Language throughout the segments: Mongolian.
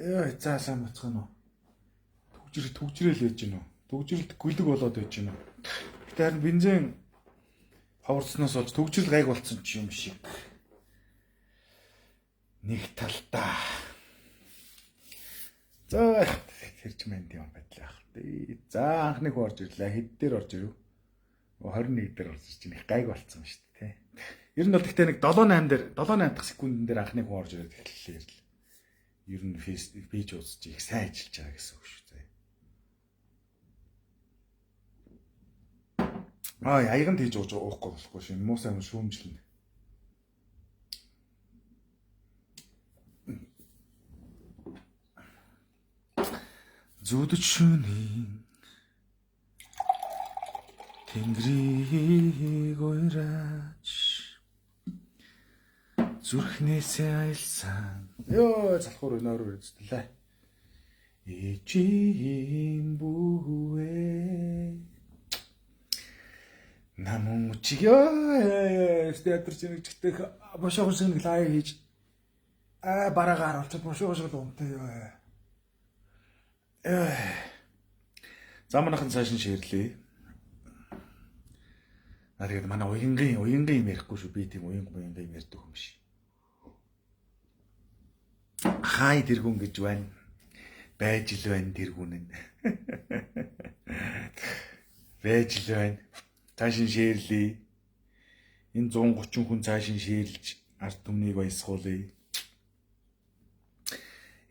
Ой, за сайн бацгаана уу. Түгжрэл байж гинөө. Түгжрэлд гүлэг болоод байж гинөө. Гэтэ харин бензин ховорцсноос болж түгжрэл гайг болцсон ч юм шиг. Нэг талдаа. За тэр ч мэнд юм байдлаа ах. За анхны хүн орж ирлээ. Хэд дээр орж ирэв? 21 дээр орж ирж их гайг болцсон шүү дээ, тэ. Ер нь бол гэхдээ нэг 7 8 дээр 7 8 дахь секундэн дээр анхны хүн орж ирээд эхэллээ л. Ер нь фейс пэйж узж их сайн ажиллаж байгаа гэсэн үг шүү заяа. Аа аяганд хийж ууж уухгүй болохгүй шин муу сайн шүүмжлэнэ. Зүудэж шөнийн Тэнгэрийг уйраач зүрхнээсээ аялсан. Йоо залхуур өнөөр үзтлээ. Ээжийн бүхвэ. Намун чиг ёо театр чинь чигтэх бошоогон шиг нэг лайв хийж аа бараагаар олцоод бошоогон шиг л унтаа ёо. За манайхан цааш нь ширлээ. Аа тэгээд манай уянгийн юм ярихгүй шүү. Би тийм уянг муянгийн юм ярьдаг хүн биш. Хай тэргүн гэж байна. Байж л байна тэргүн нь. Байж л байна. Цааш нь ширлээ. Энэ 130 хүн цааш нь ширлж ард түмнийг баясгуулъя.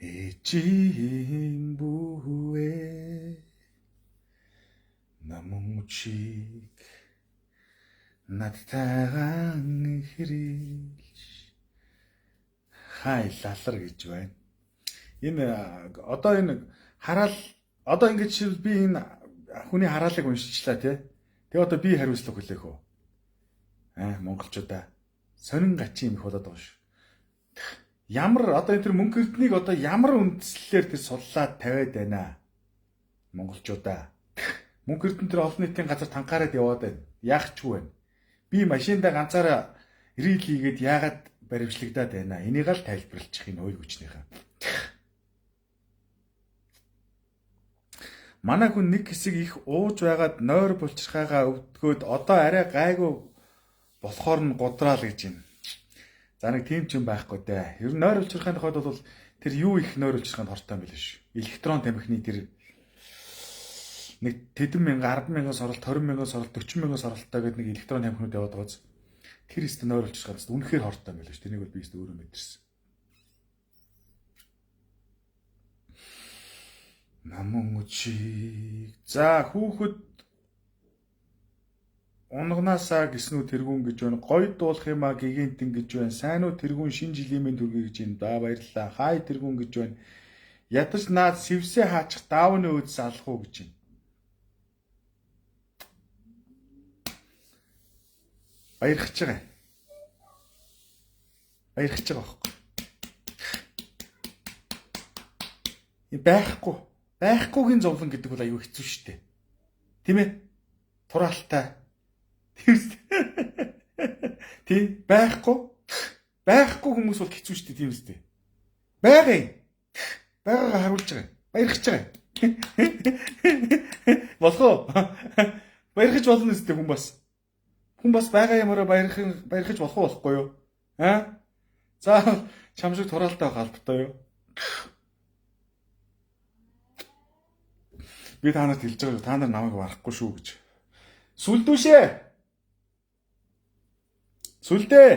Ээжийн бүхвэ намун чиг надтайгаан хэрэлж хай лалар гэж байна. Энэ одоо энэ хараал одоо ингэж би энэ хүний хараалыг уншичлаа тий. Тэгээ одоо би хариуцлага хүлээх үү? Аа монголчуудаа сонин гачин юм их болоод байгаа шүү. Ямар одоо энэ төр мөнгө эрднийг одоо ямар үндслэлээр тэр суллаад тавиад байна. Монголчуудаа. Мөнгө эрдэн тэр олон нийтийн газар танхаараад яваад байна. Яах ч вэ? Би машиндаа ганцаараа рил хийгээд яагаад баримтлагдаад байна? Энийг л тайлбарлчих энэ хууль хүчнийхээ. Манай хүн нэг хэсэг их ууж байгаад нойр булчирхайгаа өвдгөөд одоо арай гайгүй болохоор нь гудраал гэж байна. За нэг тийм ч юм байхгүй дээ. Ер нь нойр булчирхайн тохиолдолд бол тэр юу их нойр булчирхайнд хортой юм бэлээ шүү. Электрон тамхины тэр нэг тэдэн мянган, 10 мянган соролт, 20 мянган соролт, 40 мянган соролттой гэдэг нэг электрон тамхинууд яваад байгааз тэр өстө нойр булчирхайнд үнэхээр хортой юм бэлээ шүү. Тэрнийг бол би өстө өөрөө мэдэрсэн. Намун чиг. За хүүхэд унгнаасаа гиснүү тэргүүн гэж байна. Гой дуулах юм а гигантэн гэж байна. Сайн уу тэргүүн шинэ жилийн мэнд хүргэе гэж байна. Да баярлалаа. Хай тэргүүн гэж байна. Ядаж наад сэвсээ хаачих даавны өөдс алах уу гэж байна. Баярхаж байгаа. Баярхаж байгаа байхгүй. Байхгүй. Байхгүйгийн зовлон гэдэг бол аюу хэцүү шүү дээ. Тийм ээ? Тураалтай. Тийм байхгүй. Байхгүй хүмүүс бол хэцүү шүү дээ, тийм үстэй. Байгаа юм. Байгаагаа харуулж байгаа. Баярхаж байгаа. Болох уу? Баярхаж болно үстэй хүн бас. Хүн бас байгаа юмараа баярхаж болох уу болохгүй юу? Аа? За чам шиг тураалтай байх албатай юу? Би та нарт хэлж байгаа та нар намайг барахгүй шүү гэж. Сүлдүүшээ. Сүлдээ.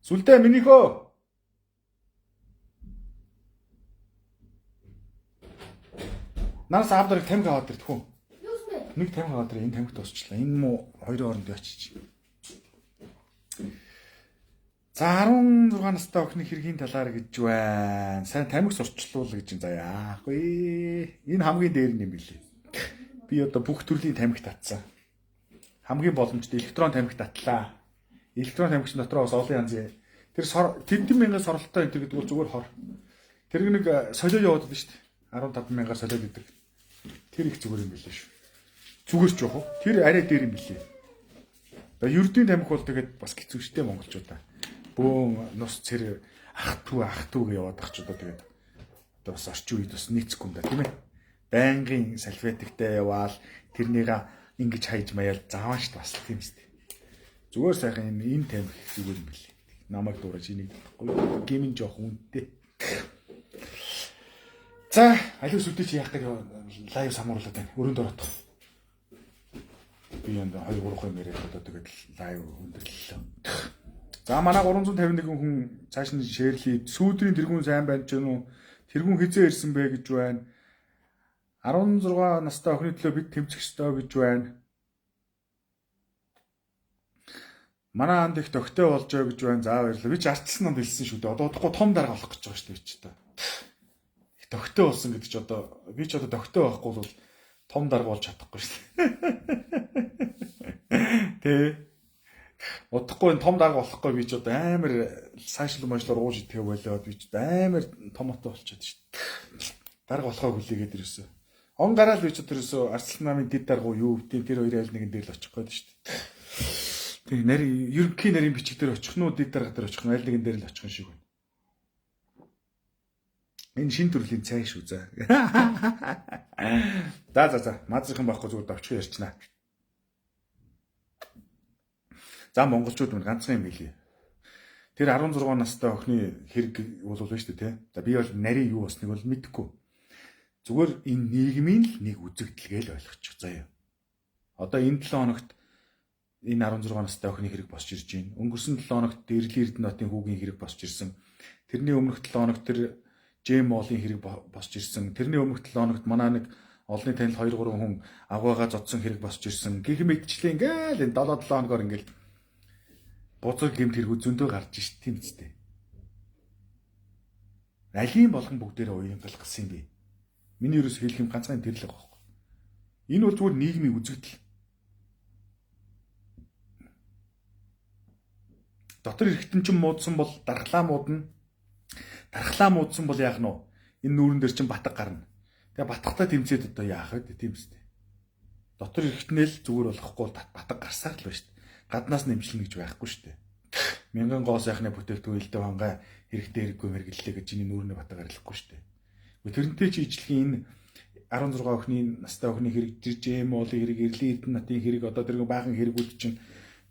Сүлдээ минийхөө. Нараас аав дарыг тамхи аваад ирд хүн. Нэг тамхи аваад ир энэ тамхи дуусчлаа. Энэ муу хоёрын оронд очиж. За 16 настай охины хэргийн талаар гэж байна. Сайн тамхи сурчлуул гэж за яах вэ? Энэ хамгийн дээр нь юм билээ. Би одоо бүх төрлийн тамхи татсан. Хамгийн боломжтой электрон тамхи татлаа. Электрон тамхи дотроо бас олон янзын тэр тэдэн мянган соролттой энэ гэдэг бол зүгээр хор. Тэр нэг солио яваад байдаг шүү дээ. 15 мянгаар солиод идэг. Тэр их зүгээр юм билээ шүү. Зүгээр ч яах вэ? Тэр арай дээр юм билээ. За ердийн тамхи бол тэгээд бас хэцүү шүү дээ монголчуудаа. Бөөн нус цэр Ах түү гэж яваад ах ч одоо тэгээд одоо бас орчин үед бас нийцэхгүй юм да, тийм ээ. Байнгын салфетиктэй яваал тэрнийг ингэж хайж маяал заавал шүү бас тийм үстэй. Зүгээр сайхан энэ тамхи зүгээр юм билээ. Намайг дуурайж энийг татахгүй. Гимэн жоох үнэтэй. За, алив сүдээ чи яах гэж live самруулаад байна. Өрөөнд орох. Би энд 2 3 юм яриад одоо тэгээд live өндөрлөлөө. За, манай 351 хүн цааш нь share лий. Сүүдрийн тэргүүн сайн байна ч юм уу? Тэргүүн хизээ ирсэн бэ гэж байна. 16 настай охины төлөө бид тэмцэх ёстой гэж байна. Манай анд их төгтэй болж байгаа гэж байна. За, баярлалаа. Би ч ардчилсан номд хэлсэн шүү дээ. Одоо удахгүй том дарга болох гэж байгаа шүү дээ би ч одоо. Төгтэй болсон гэдэг чи одоо би ч одоо төгтэй байхгүй бол том дарга болж чадахгүй шүү дээ. Тэ. Удахгүй энэ том дарга болохгүй би ч одоо амар сайшл мажлаар ууж идэхэ болоод би ч одоо амар томото болчиход шүү дээ. Дарга болохоо хүлээгээд ирсэн. Он гараал би ч одоо ерөөсөө Арслан намын дэд дарга уу юу гэдэг тэр хоёрын аль нэгэн дээр л очих гээд шүү дээ. Тэг нарийн ерөнхий нарийн бичиг дээр очих нь уу дэд дарга дээр очих нь аль нэгэн дээр л очих юм шиг байна. Энэ шин төрлийн цай шүү за. За. Мазрах юм байхгүй зүгээр давчхан ярьчнаа. За, монголчууд мань ганцхан юм хэлье. Тэр 16 настай охины хэрэг бол байна шүү дээ, тэ. За, би бол нарийн юу болсныг бол мэдэхгүй. Зүгээр энэ нийгмийн л нэг үзэгдэлгээл ойлгочих заяа. Одоо энэ 7 хоногт энэ 16 настай охины хэрэг босч ирж байна. Өнгөрсөн 7 хоногт Дэрлийн Эрдэнэтийн хүүгийн хэрэг босч ирсэн. Тэрний өмнөх 7 хоногт тэр Жэм Молын хэрэг босч ирсэн. Тэрний өмнөх 7 хоногт манай нэг олонний танил 2 3 хүн авгаагаа зодсон хэрэг босч ирсэн. Гэх мэтчлээ ингээл энэ 7 7 хоногоор ингээл бузар гэмт хэрэг зөндөө гарч ш тийм үстэй. Алийн болгон бүгдээрээ уянгалах гэсэн юм бэ. Миний ерөөс хэлэх юм ганцхан тэр л байгаа байхгүй. Энэ бол зүгээр нийгмийн үзэгдэл. Дотор эргэтэн чинь муудсан бол дархлаа муудна. Дархлаа муудсан бол яах нь вэ? Энэ нүүрэн дээр чинь батг гарна. Тэгээ батгахтаа тэмцээд одоо яах вэ? Тийм үстэй. Дотор эргэтнэл зүгээр болохгүй батг гарсаар л байна шүү дээ. Гаднаас нэмжлэнэ гэж байхгүй шүү дээ. Мянган гоо сайхны бүтээгдэхүүн элдв хангай хэрэгтэй хэрэггүй мэргэллээ гэж чиний нүүрний батг арилахгүй шүү дээ. Тэрнтэй чи ижлэгийн энэ 16 охины настай охины хэрэг, жижиг молын хэрэг, Эрлийн Эрдэнэтийн хэрэг, одоо тэр баахан хэрэгүүд чинь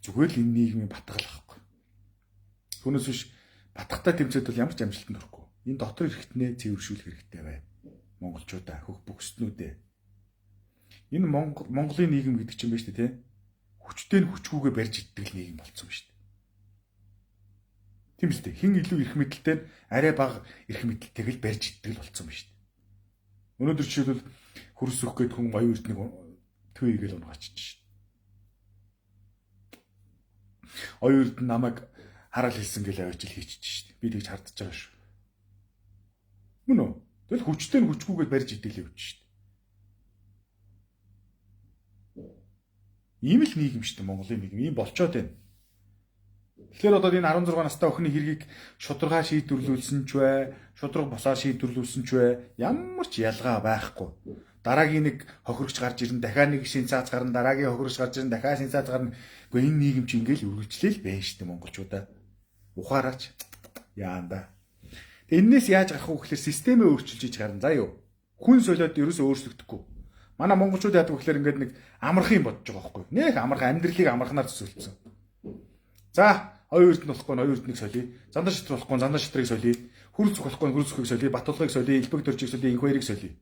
зүгээр л энэ нийгмийн батгал байхгүй. Түүнээс биш батгахтай тэмцээд бол ямар ч амжилтанд хүрэхгүй. Энэ дотор эргэтнээ цэвэршүүлэх хэрэгтэй байна. Монголчуудаа, хөх бүхснүүдээ. Энэ Монголын нийгэм гэдэг чинь байна шүү дээ, тэ? Хүчтэй нь хүчгүүгээ барьж иддэг л нийгэм болцсон байна шүү дээ. Тийм үстэй. Хин илүү эрх мэдэлтэй нь арай бага эрх мэдэлтэйг л барьж иддэг л болцсон байна шүү дээ. Өнөөдөр жишээлбэл хөрс өгөх гээд хүн оюун эрднийг төвөө игээл унгаачих шин. Оюун эрдэн намайг хараал хэлсэн гэл авчил хийчих шин. Би тэгж хардж байгаа шүү. Мөн үү? Тэгэл хүчтэй нь хүчгүүгээд барьж идэл явж шин. Ийм л нийгэм шүү дээ Монголын нийгэм. Ийм болчоод байна. Тэгэхээр одоо энэ 16 настай охины хэргийг шударгаа шийдвэрлүүлсэн ч бай, шударга босаа шийдвэрлүүлсэн ч бай, ямар ч ялгаа байхгүй. Дараагийн нэг хохирогч гарч ирнэ, дахиад нэг сенсац гарна, дараагийн хохирогч гарч ирнэ, дахиад сенсац гарна. Гэхдээ энэ нийгэм чи ингээл үргэлжлээл байна шүү дээ монголчуудаа. Ухаараач яанда. Тэгээ энээс яаж гарах вэ гэхээр системээ өөрчилж иж гарна. За юу. Хүн солиод ерөөсөө өөрчлөгдөхгүй. Манай монголчууд яадаг вэ гэхээр ингээд нэг амархан юм бодож байгаа байхгүй. Нэх амархан амьдралыг амарханаар төсөөлсөн. За, оюун эрдэнэ болохгүй оюун эрдэнэг солиё. Зандан шатар болохгүй зандан шатрыг солиё. Хүрэл цүх болохгүй хүрэл цүхийг солиё. Батулгыг солиё, Элбэг дөржийг солиё, Инх баярыг солиё.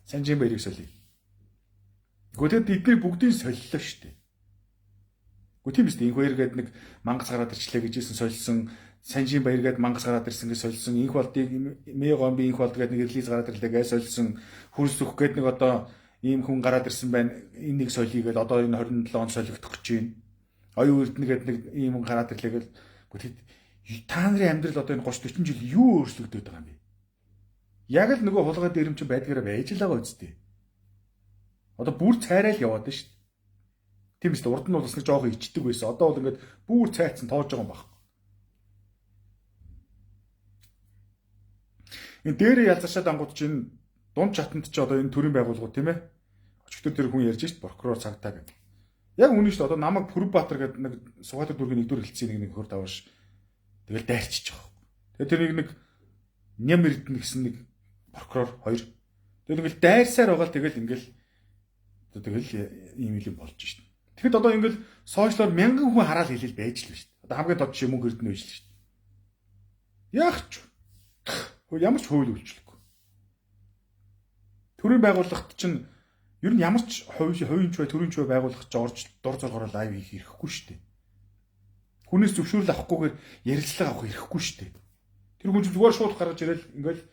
Санжин баярыг солиё. Гэхдээ тэдний бүгдийг солилоо шүү дээ. Гэхдээ тийм биз дээ. Инх баяр гээд нэг мангас гараад ирчлээ гэж хэлсэн солилсон. Санжин баяр гээд мангас гараад ирсэн гэж солилсон. Инх болдыг Мегомби инх болд гээд нэг релиз гараад ирлээ гэж солилсон. Хүрэл цүх гээд нэг одоо ийм хүн гараад ирсэн байна. Энийг солиё гээд одоо энэ 27 он солигдох гэж байна. Оюун эрдэнэ гээд нэг ийм хүн гараад ирлээ гэл. Та нарын амьдрал одоо энэ 30 40 жил юу өөрчлөгдөд байгаа юм бэ? Яг л нөгөө хулгай дээрэм чинь байдгаараа байж л байгаа үсттэй. Одоо бүр цайраа л яваад байна шүү дээ. Тийм биз дээ. Урд нь бол бас нэг жоохон ичдэг байсан. Одоо бол ингээд бүр цайцсан тоож байгаа юм байна. Энэ дээрээ ялзаршаад ангууд чинь дунд чатанд чи одоо энэ төрийн байгууллагууд тийм ээ. Өчигдөр тэр хүн ярьж шít прокурор цагтаа гэдэг. Яг үнэн шүү дээ. Одоо намайг Пүрбаатар гэдэг нэг Сугаатар дүүргийн нэгдүгээр хэлтсийн нэг хөр давааш. Тэгэл дайрчиж байгаа. Тэгээд тэр нэг Ням Эрдэнэ гэсэн нэг прокурор хоёр. Тэгээд ингээл дайрсаар байгаа л тэгэл ингээл тэгэл ийм юм болж шít. Тэгэхэд одоо ингээл сошиалор мянган хүн хараал хэлэл байж л шít. Одоо хамгийн тод жишээ Мөнх Эрдэнэ байж л шít. Яах ч ямар ч хууль үйлчлэхгүй. Төрийн байгууллагт чинь ер нь ямар ч хувийн ч бай, төрийн ч бай байгууллагт ч орж дур зоргороо лайв хийх эрхгүй шүү дээ. Хүнээс зөвшөөрөл авахгүйгээр ярилцлага авах эрхгүй шүү дээ. Тэр хүн чинь зүгээр шууд гаргаж ирэл ингээл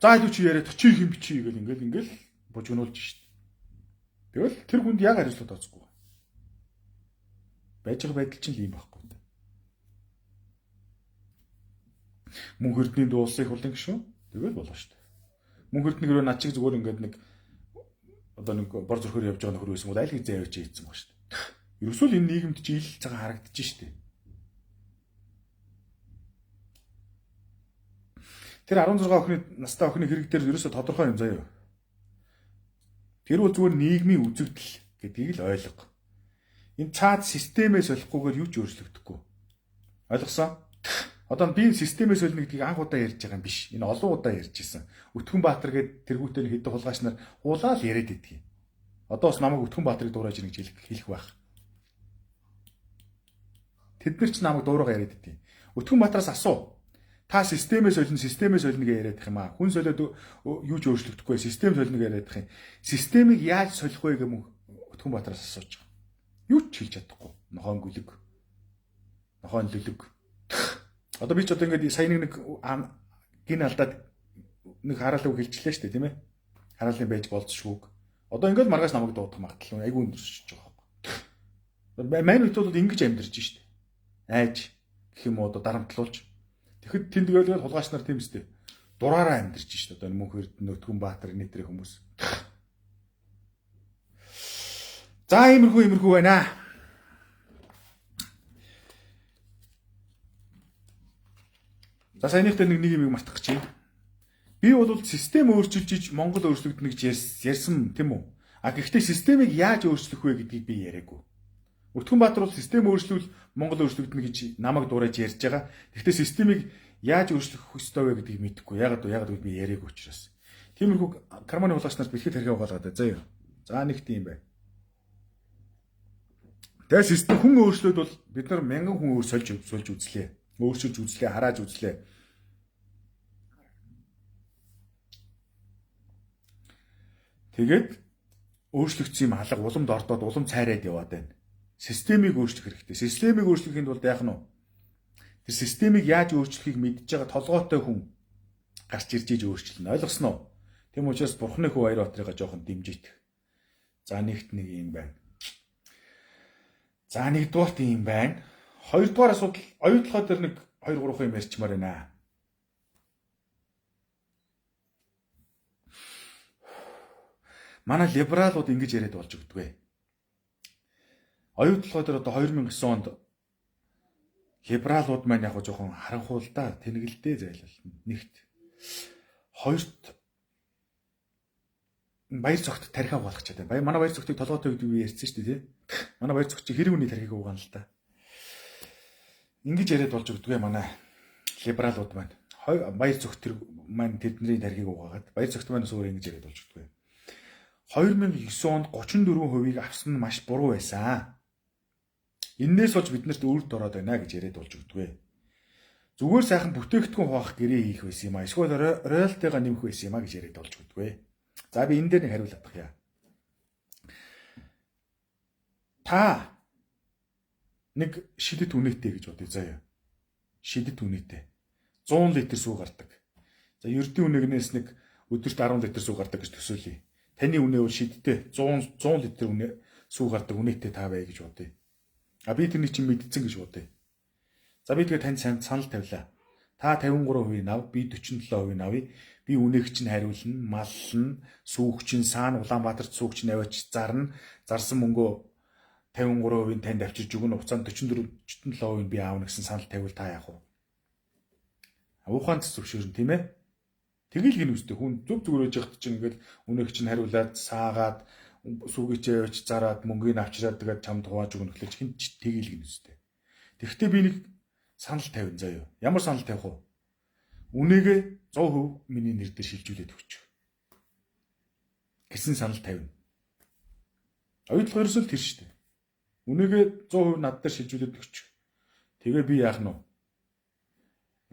за илүү чи яриад чи хэм бичи гэл ингээл бужигнуулж шít. Тэгвэл тэр хүнд яг хариуцлага тооцохгүй. Байж байгаа байдал чинь л ийм байхгүй. Мөнх Эрдэнийн дүү улсын их хурлын гишүүн тэгэл болоо шүү дээ. Мөнх Эрдэнэ хэрвээ над чиг зүгээр ингээд нэг одоо нэг бор зүрхээр явж байгаа нөхөр байсан бол аль хэзээ авчиж ийдсэн баг шүү дээ. Ерөөсөө л энэ нийгэмд чи ил цагаан харагдаж шүү дээ. Тэр 16 охины настай охины хэрэг дээр ерөөсөө тодорхой юм заяа. Тэр бол зүгээр нийгмийн үзэгдэл гэдгийг л ойлго. Энэ цаад системээ солихгүйгээр юу ч өөрчлөгдөхгүй. Ойлгосон? Одоо би энэ системээ солино гэдгийг анх удаа ярьж байгаа юм биш. Энэ олон удаа ярьж ирсэн. Өтгөн Баатар гээд тэргүүтээ нэг хэдэн хулгайч нар хулаал яриад идэгий. Одоо бас намайг Өтгөн Баатарыг дуурайж ирнэ гэж хэлэх байх. Тэд нар ч намайг дуурайгаа яриад идэгий. Өтгөн Баатараас асуу. Та системээ солино, системээ солино гэж яриад их юм аа. Хүн солиод юу ч өөрчлөгдөхгүй, систем солино гэж яриад их юм. Системийг яаж солих вэ гэмүү Өтгөн Баатараас асууж байгаа. Юу ч хэлж чадахгүй. Нохоон гүлэг. Нохоон лүлэг. Одоо би ч одоо ингээд сая нэг гин алдаад нэг хараалаг хэлчихлээ шүү дээ, тийм ээ. Хараалын байж болцшгүйг. Одоо ингээд маргааш намайг дуудах магадлал айгүй өндөрч байгаа байхгүй. Мань үед бол ингэж амьдарч шүү дээ. Айж гэх юм уу одоо дарамтлуулж. Тэгэхэд тэнд гээл хулгайч нар тийм үстэй. Дураараа амьдарч шүү дээ. Одоо Мөнх Эрдэнэ, Өтгөн Баатар нэтэр хүмүүс. За иймэрхүү байна. За саяных дээр нэг юм мартах гэж байна. Би бол систем өөрчилж иж Монгол өөрчлөгдөнө гэж ярьсан тийм үү? А гэхдээ системийг яаж өөрчлөх вэ гэдгийг би яриаггүй. Өтгөн Баатар бол систем өөрчлөвл Монгол өөрчлөгдөнө гэж намайг дуурайж ярьж байгаа. Гэхдээ системийг яаж өөрчлөх ёстой вэ гэдгийг мэдэхгүй. Яагаад гэвэл би яриаггүй учраас. Тиймэрхүү карманы хулгайч нарт бэлтгэл хэрэг угаалгаад заяа. За нэг тийм бай. Тэгээ систем хүн өөрчлөөд бол бид нар мянган хүн өөр сольж үзлээ. Өөрчилж үзлээ, харааж үзлээ. Тэгээд өөрчлөгдсөн юм алга уламд ордоод улам цайраад яваад байна. Системийг өөрчлөх хэрэгтэй. Системийг өөрчлөхийн тулд яах нь вэ? Тэр системийг яаж өөрчлөхийг мэдж байгаа толгойтой хүн гарч ирж иж өөрчилнө. Ойлгосноо? Тийм учраас Бурхны хүү Баяр Баатрыгаа жоохон дэмжиж. За нэгт нэг юм байна. За нэгдүгээрт юм байна. Хоёрдугаар асуудал оюутлогоо дээр нэг 2 3 юм ярьчмаар байна. Манай либералууд ингэж яриад болж өгдөггүй. Оюутлогоо дээр одоо 2009 онд либералууд маань яг жоохон харанхуй л да, тэнэгэлдээ зайлал. Нэгт. Хоёрт баяр цогт тархиа угаалгах чадаа. Манай баяр цогтыг толгойтой гэдэг би ярьсан шүү дээ, тий. Манай баяр цогт чи хэрэг үний тархийг угаана л да. Ингэж яриад болж өгдөггүй манай либералууд маань. Баяр цогт тэр маань тэдний тархийг угаагаад баяр цогт маань өөр ингэж яриад болж өгдөггүй. 2009 онд 34%-ийг авсан нь маш буруу байсан. Эннээс болж биднэрт үр дороод байна гэж яриад болж өгдөггүй. Зүгээр сайхан бүтээгдэхүүн хуваах гэрээ хийх байсан юм а. Эсвэл роялтигаа нэмэх байсан юм а гэж яриад болж өгдөггүй. За би энэ дээр нэг хариулт авах яа. Та нэг шидэт үнэтэй гэж бодъё заяа. Шидэт үнэтэй. 100 литр сүү гардаг. За ердийн үнэгнээс нэг өдөрт 10 литр сүү гардаг гэж төсөөлье. Таны үнэ бол шидтэй 100 литр үнэ сүү гардаг үнэтэй та бай гэж бодъё. А би тэрний чинь мэдсэн гэж бодъё. За би тэгээ танд санал тавилаа. Та 53% нав, би 47% авъя. Би үнээг чинь хариулна, маллна, сүүх чинь саана Улаанбаатарт сүүх чинь аваач зарна. Зарсан мөнгөө 53% танд авчирч өгнө. Хугацаанд 44 47% би аавна гэсэн санал тавиул та яах вэ? Уухаан зөвшөөрнө тийм ээ? Тэгэл гин үстэй хүн зүг зүгээр байж хат чинь ингээл үнээг чинь хариулаад саагаад сүүгийг чи аваач зараад мөнгийг авчираад тэгээд чамд хувааж өгнө гэхлээр хэн ч тэгэл гин үстэй. Тэгэхдээ би нэг санал тавина заяа. Ямар санал тавих вэ? Үнээгээ 100% миний нэр дээр шилжүүлээд өгч гэсэн санал тавина. Оюутлага ерөөсөө л тэр шүү дээ. Үнээгээ 100% над дээр шилжүүлээд өгч. Тэгээ би яах нь вэ?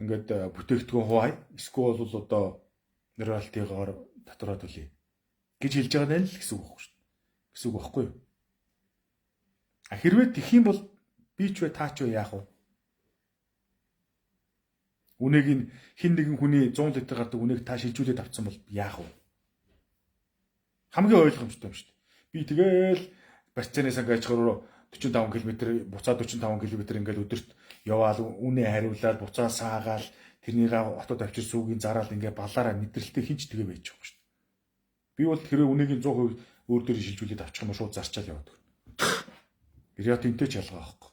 Ингээд бүтээгдэхүүн хуваая. Эсвэл бол одоо роялтигаар татвараа төлье гэж хэлж байгаа нь л гэсэн үг байхгүй шүү дээ. Гэсэн үг байхгүй юу? А хэрвээ тэх юм бол би ч вэ та ч вэ яах вэ? Үнээг нь хин нэгэн хүний 100 литр гардаг үнээг та шилжүүлээд авцсан бол яах вэ? Хамгийн ойлгомжтой юм шүү дээ. Би тэгэл барьцааны санг аж ахуй руу 45 км буцаа 45 км ингээл өдөрт яваал үнэ хариулаад буцаа саагаал тэрнийгээ хотод авчир сүүгийн зараал ингээ балаараа мэдрэлтэй хинч тэгээ байж байгаа юм шүү дээ. Би бол хэрвээ үнэгийн 100% өөр дээр шилжүүлээд авчих юм бол шууд зарчаал яваад өгнө. Рио Тинто ч ялгаа байхгүй.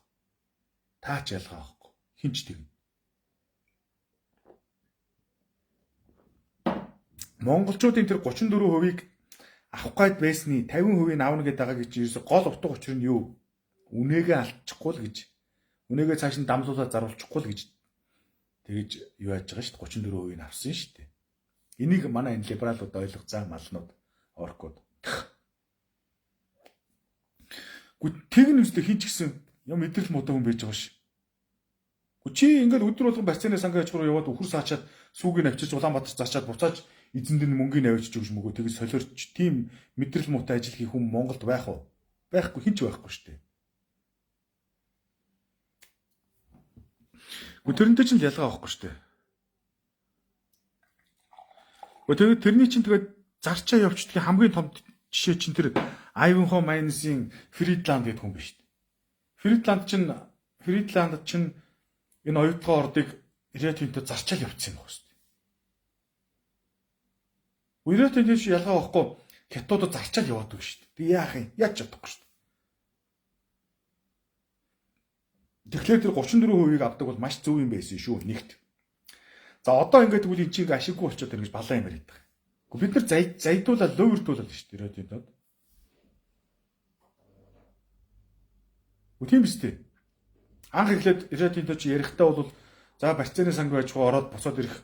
Та ч ялгаа байхгүй. Хинч тэгнэ. Монголчуудын тэр 34%-ийг авах гайд байсны 50%-ийг авна гэдэг байгаа гэж ерөөсө гол утга учир нь юу? Үнээгээ алдчихгүй л гэж. Үнээгээ цааш нь дамлуулаад заруулчихгүй л гэж тэгэж юу яаж байгаа шүү дээ. 34%-ийг авсан шүү дээ. Энийг манай энэ либералууд ойлгоцаа малнууд, оркууд. Гү тэг нь үстэй хин ч гэсэн юм мэдрэл муутай хүн байж байгаа ш. Гү чи ингээд өдөр болгон барьцааны сангийн аж ахуй руу яваад үхэр саачаад сүүгийг авчирч Улаанбаатар зарчаад буцааж эзэнд нь мөнгөний авчиж өгч мөгөө тэгж солиорч тийм мэдрэл муутай ажил хийх хүн Монголд байх уу? Байхгүй, хин ч байхгүй шүү дээ. Гү тэрнтэй чинь л ялгаа байхгүй шүү дээ. Гү тэгээд тэрний чинь тэгээд зарчаа явчихдгийн хамгийн том жишээ чинь тэр Ivanhoe Mines-ийн Фридланд гэдэг хүн биш үү? Фридланд чинь энэ оюутгын ордыг Рио Тинто зарчаал явчихсан юм байна шүү дээ. Рио Тинто чи ялгаа байхгүй хятадууд зарчаал яваад байгаа шүү дээ. Тэг яах юм? Яаж чадахгүй шүү дээ. Тэгэхээр тэр 34%-ийг авдаг бол маш зөв юм байсан шүү нэгт. За одоо ингээд тэгвэл эн чинь ингээ ашиггүй болчиход байна гэж балаа юм яриад байгаа. Гэхдээ бид нар зайдуулаад луурдуулаад шүү дээ Рио Тинтод. Тийм биз дээ. Анх эхлээд Рио Тинто чи ярихдаа бол за барьцааны санг байж хуу ороод буцаад ирэх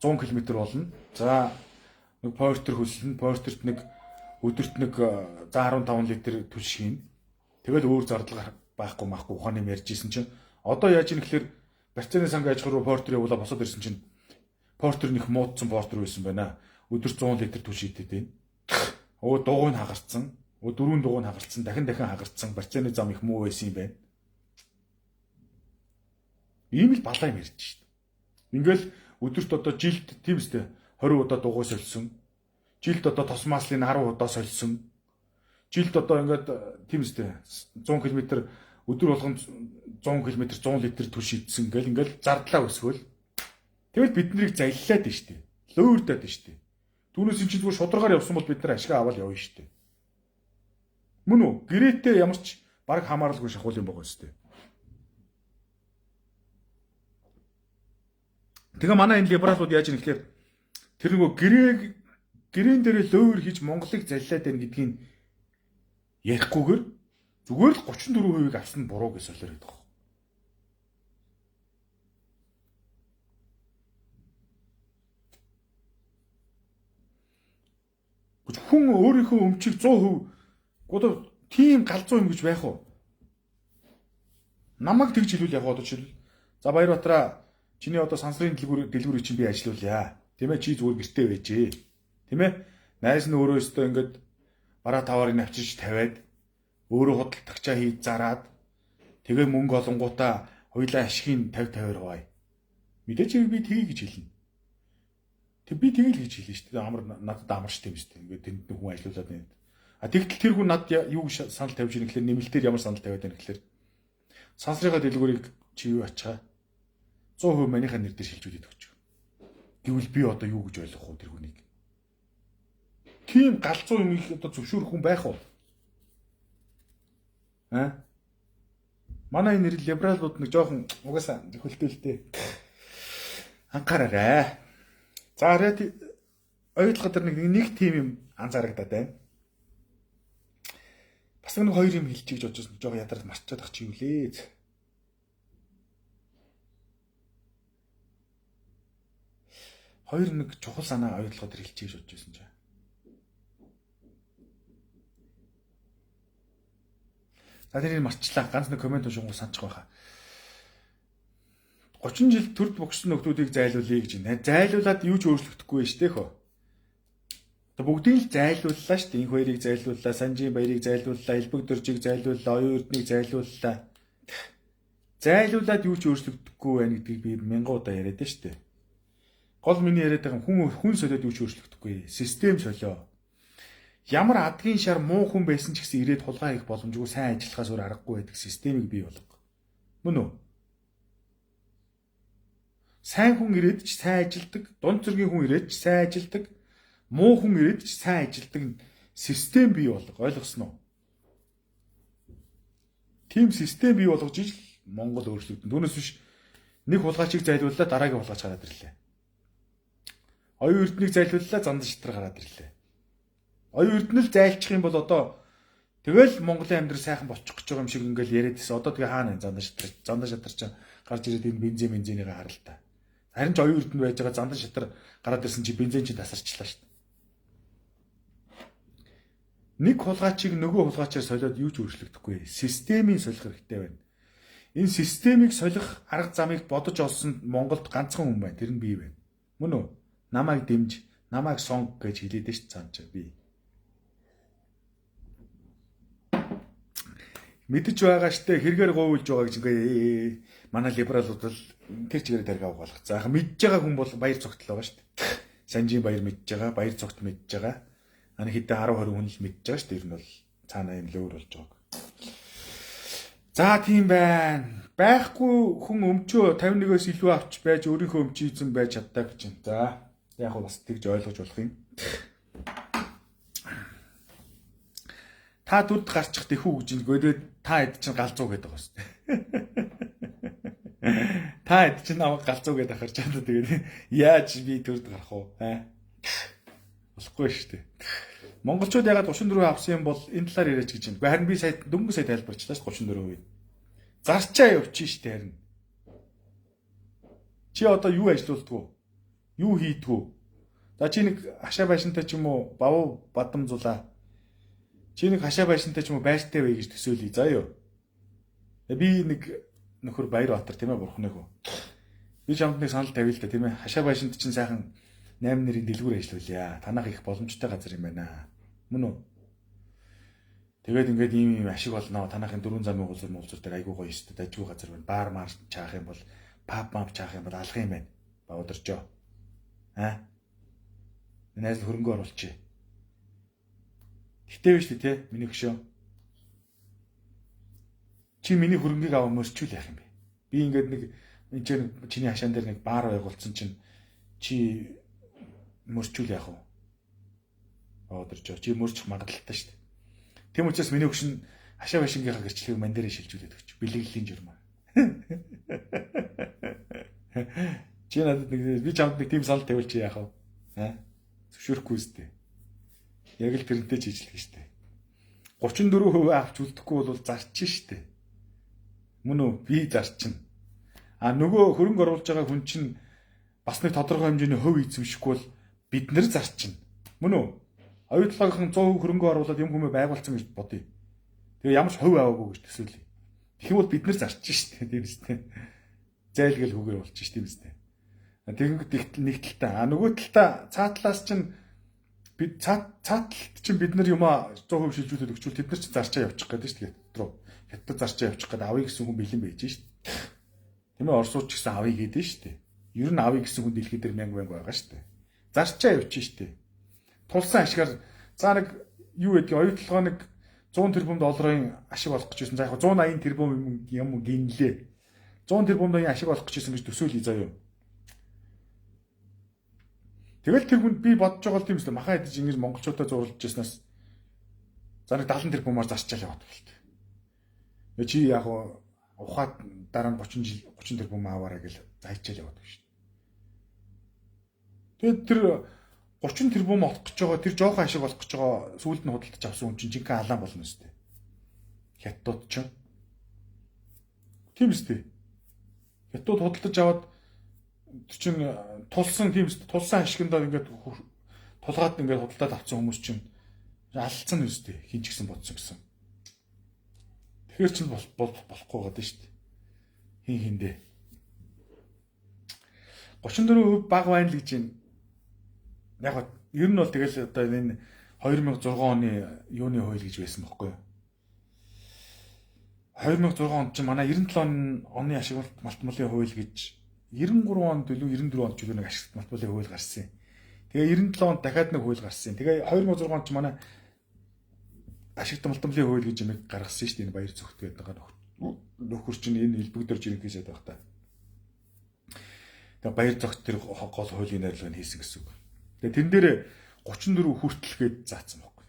100 км болно. За нэг портер хөлсөлнө. Портерт нэг өдөрт нэг за 15 литр түлш хийн. Тэгэл өөр зардал байхгүй махгүй ухааны юм ярьж исэн чинь одоо яаж ийм гэхээр барьцааны санг аж ахуй руу портер явуулаа босоод ирсэн чинь портер нөх муудсан портер байсан байна. Өдөр 100 литр түлш идэт байна. Өө дугуй нь хагарцсан. Өө дөрвөн дугуй нь хагарцсан. Дахин дахин хагарцсан. Барьцааны зам их муу байсан юм байна. Ийм л балаа юм ярьж шít. Ингээл өдөрт одоо жилд тийм үстэй 20 удаа дугуй сольсон. Жилд одоо тос маслын 10 удаа сольсон. Жилд одоо ингээд тийм үстэй 100 км өдөр болгон 100 км 100 литр түлш идсэн гэл ингээл зардлаа өсгөөл. Тэгэл бид нарыг заллаад байна штэ. Луурдаад байна штэ. Түүнээс эн чинь зүгээр шударгаар явсан бол бид нар ашиг аваад явна штэ. Мөн үү? Гэрээтэй ямар ч баг хамааралгүй шахуул юм байгаа штэ. Тэгээ манай энэ либералууд яаж юм гэхээр тэр нөгөө гэрээн дээрээ лөөр хийж Монголыг заллаад байна гэдгийг ярихгүйгээр зүгээр л 34%-ийг авсан нь буруу гэж солиор байдаг. Хүн өөрийнхөө өмчийг 100% одоо тийм галзуу юм гэж байх уу? Намайг тэгж хэлвэл яг одоо жишээл за Баярбатраа чиний одоо сансрын дэлгүүрийг чинь би ажилуулъя. Тийм ээ, чи зүгээр гэртээ байжээ. Тийм ээ. Найз нь өөрөө өстөө ингээд бараа таваарыг авчирч тавиад өөрөө худалдагчаа хийж зараад тэгээ мөнгө олонгуудаа хоёлаа ашигын 50 50-аар хуваая. Мэдээч хэрэг би тгий гэж хэлнэ. Тэг би тгий л гэж хэлнэ шүү дээ. Амар надад амар шүү дээ. Ингээд тэнд хүн ажилуулад байна. А тэгтэл тэр хүн над юу санал тавьж ийн гэхлээр нэмэлтээр ямар санал тавиад байна гэхлээр сансрынхаа дэлгүүрийг чи юу ачаа 100% манийхаа нэр дээр шилжүүлээд өгч. Гэвэл би одоо юу гэж ойлгох вэ тэр хүнийг? Тийм галзуу юм их одоо зөвшөөрөх хүн байх уу? Аа? Манай энэ либералууд нэг жоохон угаасаа хөлтөлтэй. Анхаараарай. За арай оюутлага дээр нэг тийм юм анзаарагдаад байна. Бас нэг хоёр юм хэлчих гэж бодож байсан. Жоохон ядарч марчаад ах чи юу лээ. Хоёр нэг чухал санаа оюутлогоо тэр хэлчихье гэж бодож байсан чинь. За тэрийг марчлаа. Ганц нэг комент уншингуу санчих байхаа. 30 жил төрд богсон нөхдүүдийг зайлуулъя гэж байна. Зайлуулад юу ч өөрчлөгдөхгүй шүү дээ хөө. Одоо бүгдийг л зайлууллаа шүү дээ. Инх хоёрыг зайлууллаа, Санжийн баярыг зайлууллаа, Элбэг дөржийг зайлууллаа, Оюун Эрднийг зайлууллаа. Зайлуулад юу ч өөрчлөгдөхгүй байна гэдгийг би мянган удаа яриад шүү дээ. Гол миний яриад байгаа хүн хүн солиод юу ч өөрчлөгдөхгүй. Систем солио. Ямар адгийн шар муу хүн байсан ч гэсэн ирээд хулгай хийх боломжгүй сайн ажиллахаас өөр аргагүй байдаг системийг бий болго. Мөн үү? Сайн хүн ирээд ч сайн ажилдаг, дунд зэргийн хүн ирээд ч сайн ажилдаг, муу хүн ирээд ч сайн ажилдаг систем бий болго. Ойлгосноо? Тийм систем бий болгож ижил Монгол өөрчлөгдөн. Түүнээс биш нэг хулгайчийг зайлууллаа дараагийн хулгайч гараад ирлээ. Оюун Эрднийг зайлууллаа зандан шатар гараад ирлээ. Оюун Эрдэнэ л зайлчих юм бол одоо тэгэл Монголын амьдрал сайхан болчих гэж байгаа юм шиг ингээл яриад байсан. Одоо тэгээ хаана зандан шатар чинь гарч ирээд энэ бензин бензинийг харал та. Харин ч Оюун Эрдэнэ байж байгаа зандан шатар гараад ирсэн чи бензин чинь тасарчлаа шүү дээ. Нэг хулгайчийг нөгөө хулгайчаар солиод юу ч өөрчлөгдөхгүй. Системийн солих хэрэгтэй байна. Энэ системийг солих арга замыг бодож олсон Монголд ганцхан хүн байна. Тэр нь би байна. Мөн үү? Намайг дэмж, намайг сонг гэж хэлээд шүү дээ цаана чи би. Мэдэж байгаа штэ хэрэгээр гуйлж байгаа гэж ингээ манай либералууд л тэр чигээр дарга угаалгах. За яг мэдж байгаа хүн бол баяр цогтл байгаа штэ. Санжийн баяр мэдж байгаа, баяр цогт мэдж байгаа. Ани хэдэн 10 20 хүн л мэдж байгаа штэ. Тэр нь бол цаана юм лөөр болж байгааг. За тийм байна. Байхгүй хүн өмчөө 51-өөс илүү авч байж өөрийнхөө өмчийн эзэн байж чаддаг гэж байна. За яг хөө бас тэгж ойлгож болох юм. Та дүрд гарчих тэхүү гэж энэ та хэд чинь галзуу гэдэг байгаа шүү дээ. Та хэд чинь намайг галзуу гэдэг ахарч чадаа тэгээд яаж би дүрд гарах вэ? Аа. Болохгүй шүү дээ. Монголчууд ягаад 34% авсан юм бол энэ талаар яриач гэж байна. Харин би сая дөнгөж сая тайлбарчлаа шүү 34%. Зарчаа явчих шүү дээ харин. Чи одоо юу ажилуулдгүй? Юу хийдгүү? За чи нэг хашаа байшинтай ч юм уу бав бадам зулаа. Чи нэг хашаа байшинтай ч юм уу байртай бай гэж төсөөлье. За юу. Би нэг нөхөр Баяр Баатар тийм бурхны хөө. Би чамд нэг санал тавья л да тийм. Хашаа байшинд чинь сайхан 8 нэрийн дэлгүүр ажиллуулъя. Танах их боломжтой газар юм байна. Мөн үү? Тэгээд ингээд ийм ийм ашиг болно. Танахын дөрвөн замын уулзар муулзар дээр айгуу гоё өстэй дажгүй газар байна. Баар маар чаах юм бол паб мап чаах юм бол алах юм байна. Баудэржоо. Аа? Найз хөрөнгө оруулчих. Гэтэ биш үү те? Миний хөшөө. Чи миний хөрөнгийг аваа мөрчүүл яах юм бэ? Би ингээд нэг энэ чинь чиний хашаан дээр нэг баар байгуулсан чинь чи мөрчүүл яах вэ? Баудэржоо. Чи мөрчих магадлалтай шүү дээ. Тэм учраас миний өгшин хашаа байшингийнхаа гэрчлэгийг ман дээрээ шилжүүлээд өгч. Бэлэглэлийн журмаа. Чи надад нэг би чамд нэг тийм санал тавиул чи яах вэ? Аа? Зөвшөөрөхгүй үстэй. Яг л тэрнтэй ч хийжлэх штэ. 34% авч үлдэхгүй бол зарчин штэ. Мөн үү? Би зарчин. А нөгөө хөрөнгө оруулж байгаа хүн чинь бас нэг тодорхой хэмжээний хувь эзэмшихгүй бол бид нэр зарчин. Мөн үү? Оюутлогын 100% хөрөнгө оруулаад юм хүмээ байгуулсан гэж бодъё. Тэгээ ямар ч хувь аваагүй гэж төсөөлье. Тэгэх юм бол бид нэр зарчин шүү дээ. Тийм үстэй. Зайлгэл хүүгээр болчих шүү дээ. Тийм үстэй. Тэгэнгүүт нэг талтай. А нөгөө талтай цаа талаас чинь бид цаа талд чинь бид нар юмаа 100% шилжүүлээд өгчүүл тэд нар чинь зарчаа явчих гэдэг шүү дээ. Хятад руу. Хятад зарчаа явчих гэдэг авъя гэсэн хүн бэлэн байж шүү дээ. Тийм ээ Оросууд ч гэсэн авъя гэдэг шүү дээ. Ер нь авъя гэсэн хүн дэлхий дээр мянга мянга байгаа шүү дээ. Зарчаа явчих шүү дээ. Тулсан ашгаар за нэг юу гэдгийг оюутлогоо нэг 100 тэрбум долларын ашиг олох гэж байсан. За яг 180 тэрбум юм гинлээ. 100 тэрбум долларын ашиг олох гэж байсан гэж төсөөлье заяа. Тэгэл тэр хүнд би бодож байгаа л тийм үстэй. Махан идэж ингэж монголчуудаа зурлаж яснаас за нэг 70 тэрбумаар зарчаал яваад гэлт. Чи яг ухаад дараа нь 30 жил 30 тэрбум аваарай гэл зайчаал яваад шүү дээ. Тэгээд тэр 30 тэрбум олох гэж байгаа тэр жоохон ашиг олох гэж байгаа сүүлд нь худалдаж авсан хүн чинь жинхэнэ алаан болно үстэй. Хятадууд ч тийм үстэй. Хятадууд худалдаж аваад чинь тулсан тийм тулсан ашигндаа ингээд тулгаад ингээд худалдаад авсан хүмүүс чинь алдсан нь үстэй хин ч гэсэн бодсон гэсэн. Тэгэхээр чинь болохгүй байгаа дээ шүү дээ. Хин хиндэ. 34% бага байна л гэж байна. Яг ер нь бол тэгэл одоо энэ 2006 оны юуны хууль гэж байсан бохгүй юу? 2006 онд чинь манай 97 оны ашиглалт малтмалын хууль гэж 93 онд илүү 94 онд ч илүү нэг ашиглалт малтмалын хууль гарсан юм. Тэгээ 97 онд дахиад нэг хууль гарсан. Тэгээ 2006 онд ч манай ашигт малтмалын хууль гэж юм гаргасан шүү дээ. Энэ баяр зүгт гэдэг байгаа нөхөр чинь энэ элбэгдэр жирэнхий сайд байх та. Тэгээ баяр зогт тэр гол хуулийн найрлагыг хийсэн гэсэн үг. Тэгээ тэрэн дээр 34 хүртэл гээд заасан байхгүй.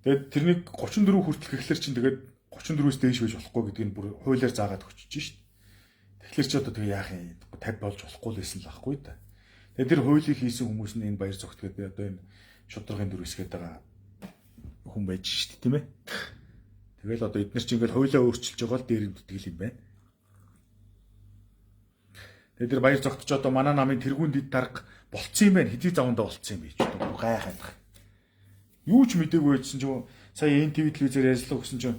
Тэгээд тэрнийг 34 хүртэл гэхлээр чинь тэгээд 34-өөс дээш байж болохгүй гэдгийг бүр хуулиар заагаад өгчөж шít. Тэгэхээр чи одоо тэгээ яах юм? 50 болж болохгүй л байсан л байхгүй да. Тэгээд тэр хуулийг хийсэн хүмүүс нь энэ баяр зогт гэдэг одоо энэ шударгын дүр хэсгээд байгаа хүн байж шít, тийм ээ. Тэгэл одоо эдгээр чинь ингээл хуулиа өөрчилж байгаа л дээр нь юм байна. Тэгээд тэр баяр зогтч одоо манай намын тэргүүн дид дарга болцсон юм байна. Хэдий завандаа болцсон юм бэ ч одоо гайхаад байна. Юу ч мдээгүй байсан чинь сая НТВ телевизээр ярьслаа гэсэн чинь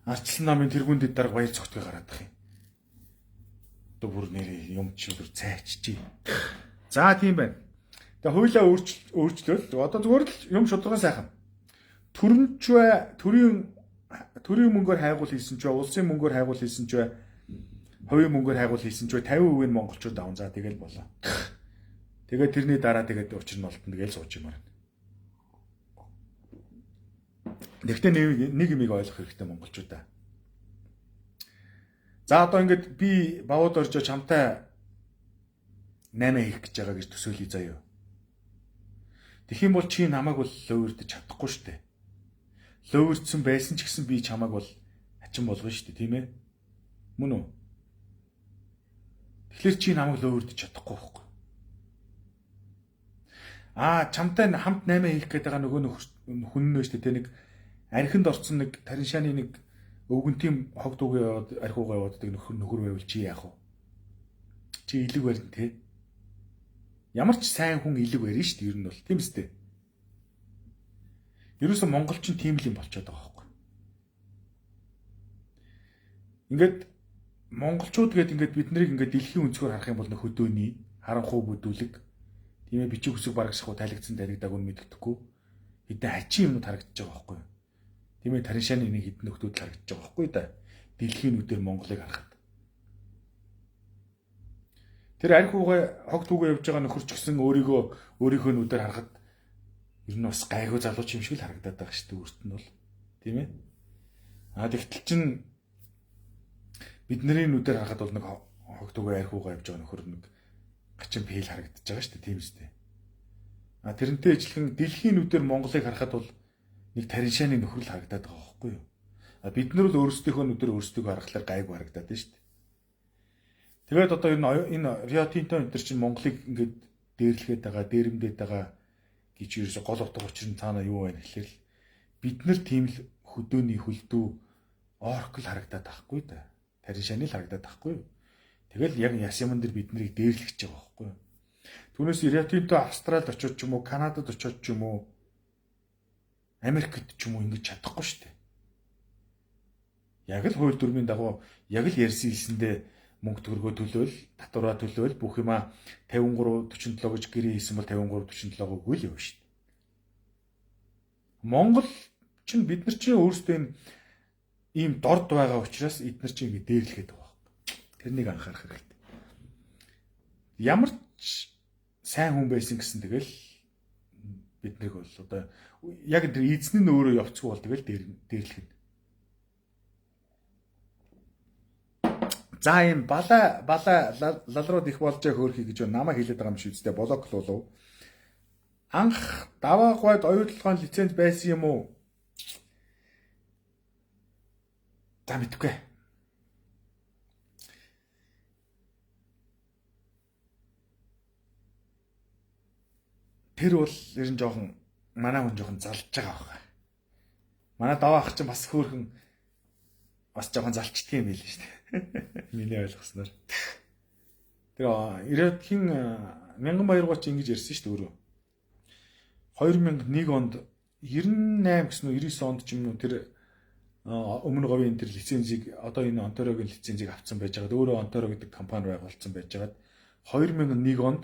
Арчлан намын тэргүүн дид дарга баяр зогтгийг гараад их юм. Одоо бүр нэрээ юм чи бүр цайчжээ. За тийм байна. Тэгээ хуулиа өөрчлөөл одоо зүгээр л юм шударган сайхан. Төрөнч бай, төрийн мөнгөөр хайгуул хийсэн ч бай, улсын мөнгөөр хайгуул хийсэн ч бай, хувийн мөнгөөр хайгуул хийсэн ч бай 50% нь монголчууд аван за тэгэл болоо. Тэгээд тэрний дараа тэгээд учир нь олдно тэгэл сууж юмар. Тэгтээ нэг юмыг ойлгох хэрэгтэй монголчуудаа. За одоо ингээд би бавууд орж чамтай 8 хийх гэж байгаа гэж төсөөлье заяа. Тэгэх юм бол чи намайг бол лөөрдөж чадахгүй шүү дээ. Лөөрдсөн байсан ч гэсэн би чамайг бол хачин болгоно шүү дээ, тийм ээ? Мөн үү? Тэгэхээр чи намайг лөөрдөж чадахгүй байхгүй. Аа, чамтай хамт 8 хийх гээд байгаа нөгөө хүн нөө шүү дээ, тэ нэг архинд орсон нэг тариншааны нэг өвгөнтийн хог дүүгээ яваад архиугаа явааддаг нөхөр байвал чи яах вэ? Чи илэг барина те. Ямар ч сайн хүн илэг барина шүү дээ, ер нь бол тийм үстэй. Ерөөсө монголчин тийм л юм болчиход байгаа байхгүй. Ингээд монголчууд гээд ингээд бид нарыг ингээд дэлхийн өнцгөр харах юм бол нөх хөдөөний харанхуй бүдүүлэг тийм ээ бичиг үсэг бараг шахуу талигдсан талигдааг нь мэддэхгүй хэдэн хачин юмнууд харагдаж байгаа байхгүй. Тийм ээ тариншааны нэг хэдэн нөхдүүд л харагдаж байгаа байхгүй да. Дэлхийн нүдээр Монголыг харахад. Тэр архиугаа хог түүгээ явж байгаа нөхөр ч гэсэн өөрийнхөө нүдээр харахад ер нь бас гайгүй залууч юм шиг л харагдаад байгаа шүү дээ өөрт нь бол. Тийм ээ. А тэгтэл чин бидний нүдээр харахад бол нэг хог түүгээ архиугаа явж байгаа нөхөр нэг гачин пэл харагдаж байгаа шүү дээ, тийм үстэй. А тэрнтэй ижилхэн дэлхийн нүдээр Монголыг харахад бол нэг тариншааны нөхөр л харагдаад байгаа байхгүй юу? А бид нар бол өөрсдийнхөө нүдээр өөрсдийгөө харахлаар гайгүй харагдаад байна шүү дээ. Тэгээд одоо энэ Рио Тинто энэ төр чинь Монголыг ингээд дээрлэхэд байгаа, дээрэмдээд байгаа гэж ерөөсө гол утга учир нь цаана юу байна гэхэлэр л бид нар тийм л хөдөөний хөлдөө оркл харагдаад байхгүй да. Тариншааны л харагдаад байхгүй юу? Тэгэл яг яс юмн дээр бид нарыг дээрлэх гэж байгаа байхгүй юу? Түүнээс Рио Тинто Австралид очиод ч юм уу, Канадад очиод ч юм уу, Америкт ч юм уу ингэж чадахгүй шүү дээ. Яг л хууль дүрмийн дагуу яг л ярьсан хэлсэндээ мөнгө төгрөгөө төлөөл, татвараа төлөөл бүх юма 53 47 гэж гэрээ хийсэн бол 53 47 үгүй л явна шүү дээ. Монгол чинь бид нар чинь өөрсдөө энэ ийм дорд байгаа учраас эднэр чинь ингэ дээрлэхэд байгаа байхгүй. Тэрнийг анхаарах хэрэгтэй. Ямар ч сайн хүн байсан гэсэн тэгэл бид нэг бол одоо яг тэр эзэн нь өөрөө явцгүй бол тэгэл дээрлэх нь. За ийм балаа лалрууд их болж хөөрхий гэж намайг хэлээд байгаа юм шиг үстэй блок луулав. Анх даваа гуайд оюутлогын лиценз байсан юм уу? За мэдэхгүй. Тэр бол ер нь жоохон манай хүн жоохон залж байгаа байхгүй. Манай даваа ах чинь бас хөөрхөн бас жоохон залчдаг юм байл шүү дээ. Миний ойлгосноор. Тэр ирээдхийн Мянган Баяргоо чи ингэж ярьсан шүү дээ өөрөө. 2001 онд 98 гэсэн үү 99 онд ч юм уу тэр өмнө говийн тэр лицензийг одоо энэ Онтариогийн лицензийг авсан байж байгаад өөрөө Онтарио гэдэг компани байгуулсан байж байгаад 2001 онд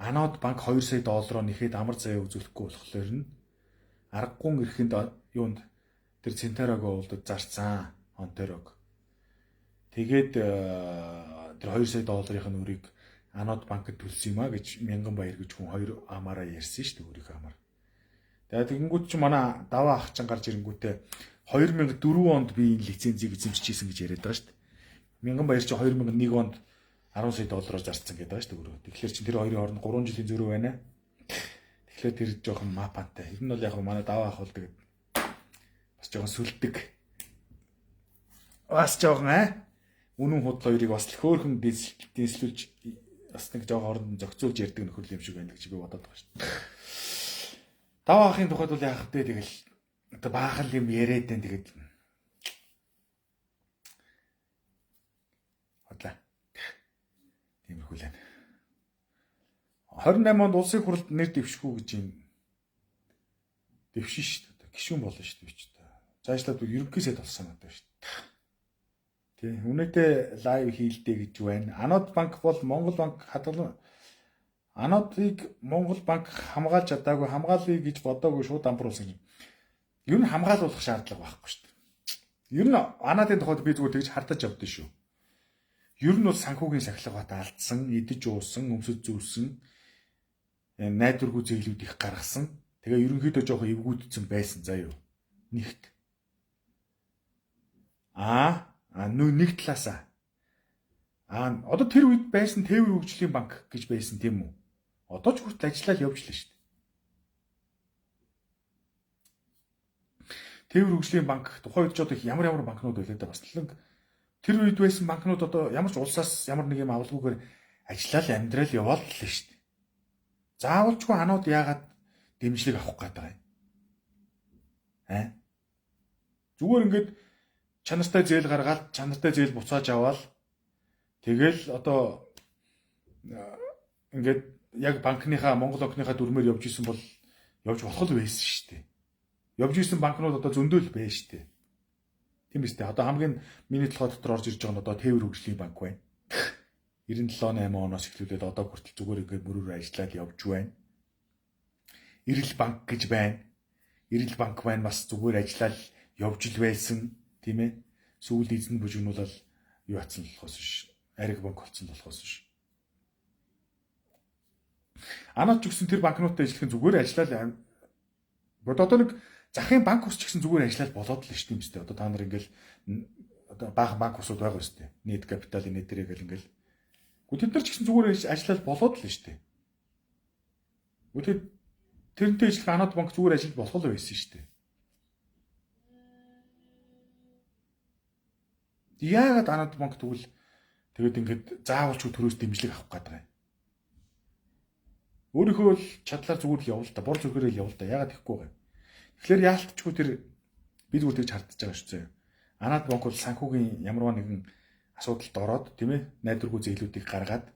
Анод банк 2 сая доллароо нэхэд амар заяа үзүүлэхгүй болохоор нь аргагүй эрхэнд юунд тэр Центарого уулдад зарцсан Онтариог. Тэгээд тэр 2 сая долларын нүрийг Анод банкд төлсөн юм а гэж Мянган Баяр гэж хүн хоёр амаараа ярьсан шүү дээ өөрийнхөө амаар. Тэгээд тэгэнгүүт чи манай даваа ах чинь гарч ирэнгүүтээ 2004 онд би энэ лицензийг эзэмшижсэн гэж яриад байгаа шүү дээ. Мянган Баяр чи 2001 онд 10 сая доллараар зарцсан гэдэг байгаа шүү дээ өөрөө. Тэгэхээр чи тэр хоёрын хооронд 3 жилийн зөрүү байна. Тэгэхээр тэр жоохон мапантай. Тэр нь бол яг манай даваа ах бол тэгээд бас жоохон сүлдэг. Бас жоохон үнэн худал хоёрыг бас л хөөхөн дэнслүүлж бас нэг жоохон хооронд зохицуулж ярьдаг нөхөр юм шиг байна гэж би бодоод байгаа шүү дээ. Даваа ахын тухайд бол яах вэ тэгэл одоо баахан юм яриад байна тэгээд хотлаа. Тиймэрхүү л байна. 28 онд улсын хурлд нэр дэвшгүй гэж юм дэвшин шүү дээ. Гишүүн болно шүү дээ би ч. Цаашлаад ерөнхий сайд болсон надад шүү дээ. Тий, үнэтэй live хийлдэ гэж байна. Анод банк бол Монгол банк хадгалан Анодыг Монгол банк хамгаалж чадаагүй, хамгаалъя гэж бодоогүй шууд дампууруулсан юм. Ер нь хамгаалуулах шаардлага байхгүй шүү дээ. Ер нь Анадын тухайд би зүгээр тэгж хардаж явдсан шүү. Ер нь бол санхүүгийн сахилга бат алдсан, идэж уусан, өмсөж зүүсэн, найдваргүй зээлүүд их гаргасан. Тэгээ ерөнхийдөө жоохон эвгүүдсэн байсан заа юу. Нэгт. Нэг талаасаа. Одоо тэр үед байсан Тээвэр хөгжлийн банк гэж байсан тийм үү? Одоо ч хүртэл ажиллаад явж лээ шүү дээ. Тээвэр хөгжлийн банк тухайн үед ч одоо ямар ямар банкнууд байлаа да бас л тэр үед байсан банкнууд одоо ямар ч улсаас ямар нэг юм авалгүйгээр ажиллаад амьдрал яваал л шүү дээ. Заавалчгүй анууд яагаад дэмжлэг авах гээд байгаа юм? Зүгээр ингээд чанартай зээл гаргаад чанартай зээл буцааж аваад тэгэл одоо ингээд яг банкныхаа Монгол банкныхаа дүрмээр явж исэн бол явж болох л байсан шүү дээ. Явж исэн банкнууд одоо зөндөө л байна шүү дээ. Тийм биз дээ. Одоо хамгийн миний толгой дотор орж ирж байгаа нь одоо Тээвэр хөгжлийн банк байна. 97 8 оноос эхлүүлээд одоо хүртэл зүгээр ингээд мөрөөр ажиллаад явж байна. Эрэл банк гэж байна. Эрэл банк байна бас зүгээр ажиллаад явж л байсан, тийм ээ. Сүүлд эзэн бүжигнуулаад юу атсан болохоос биш. Ариг банк болсон болохоос биш. Анаад ч гэсэн тэр банкнуудтай ажиллах нь зүгээр ажиллаад одоо нэг захын банк ус ч гэсэн зүгээр ажиллаад болоод л шүү дээ. Одоо та нар ингээл одоо баахан банк усуд байгаа шүү дээ. Нийт капиталын нэтэрээ гэл ингээл. Гэхдээ тэд нар ч гэсэн зүгээр ажиллаад болоод л шүү дээ. Гэхдээ тэрнтэй ажиллах анаад банк зүгээр ажиллаж болох л байсан шүү дээ. Яагаад анаад банк тэгвэл тэгээд ингээд заавалчгүй төрөөс дэмжлэг авах гээд байгаа юм. Өөрийнхөө л чадлаар зүгээр л явуул та, бор зүрхээрээ л явуул та. Яагаад тэгэхгүй байгаа юм? Тэгэхээр яалтчгүй тэр би зүгээр тэгж хардж байгаа шүү дээ. Анаад банк бол санхүүгийн ямарваа нэгэн асуудалд ороод тийм ээ найдваргүй зээлүүдийг гаргаад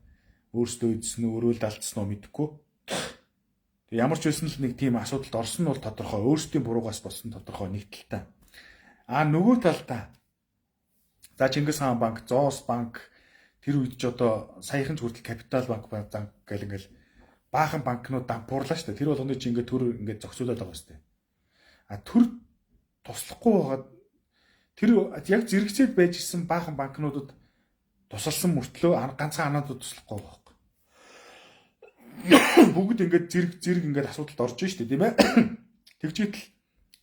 өөрсдөө эзсэн үү, өөрөө л алдсан уу мэдэхгүй. Тэг ямар ч байсан л нэг тийм асуудалд орсон нь бол тодорхой, өөрсдийн буруугаас болсон тодорхой нэг талтай. Нөгөө талдаа за Чингис хаан банк, Зоос банк тэр үед ч одоо саяхан ч хүртэл Капитал банк гэл ингээл баахан банкнууд дампуурлаа шүү дээ. Тэр болгоны чи ингээд төр ингээд зохицуулаад байгаа шүү дээ. Төр туслахгүй байгаад тэр яг зэрэгцээд байж исэн баахан банкнуудад тусалсан мөртлөө ганцхан анаадууд туслахгүй байгаа байхгүй. Бүгд ингээд зэрэг ингээд асуудалд орж шүү дээ, тийм ээ. Тэгжээтэл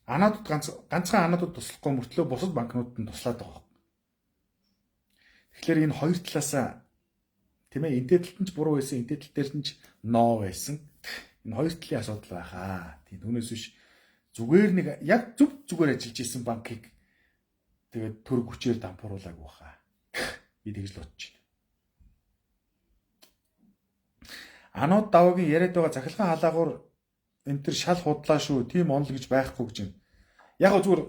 анаадууд ганцхан анаадууд туслахгүй мөртлөө бусад банкнуудад нь туслаад байгаа байхгүй. Тэгэхээр энэ хоёр талаасаа тийм ээ, энэ талд нь ч буруу байсан, энэ тал дээр нь ч ноо байсан. Энэ хоёр талын асуудал байхаа. Тийм түүнээс биш зүгээр нэг яг зөв зүгээр ажиллаж исэн банкыг тэгээд төр хүчээр дампууруулаагүй хаа. Би тэгж л бодож байна. Анууд даваагийн яриад байгаа цахилгаан халаагуур энэ төр шал худлаа шүү. Тийм онол гэж байхгүй гэж юм. Яг гоо зүгээр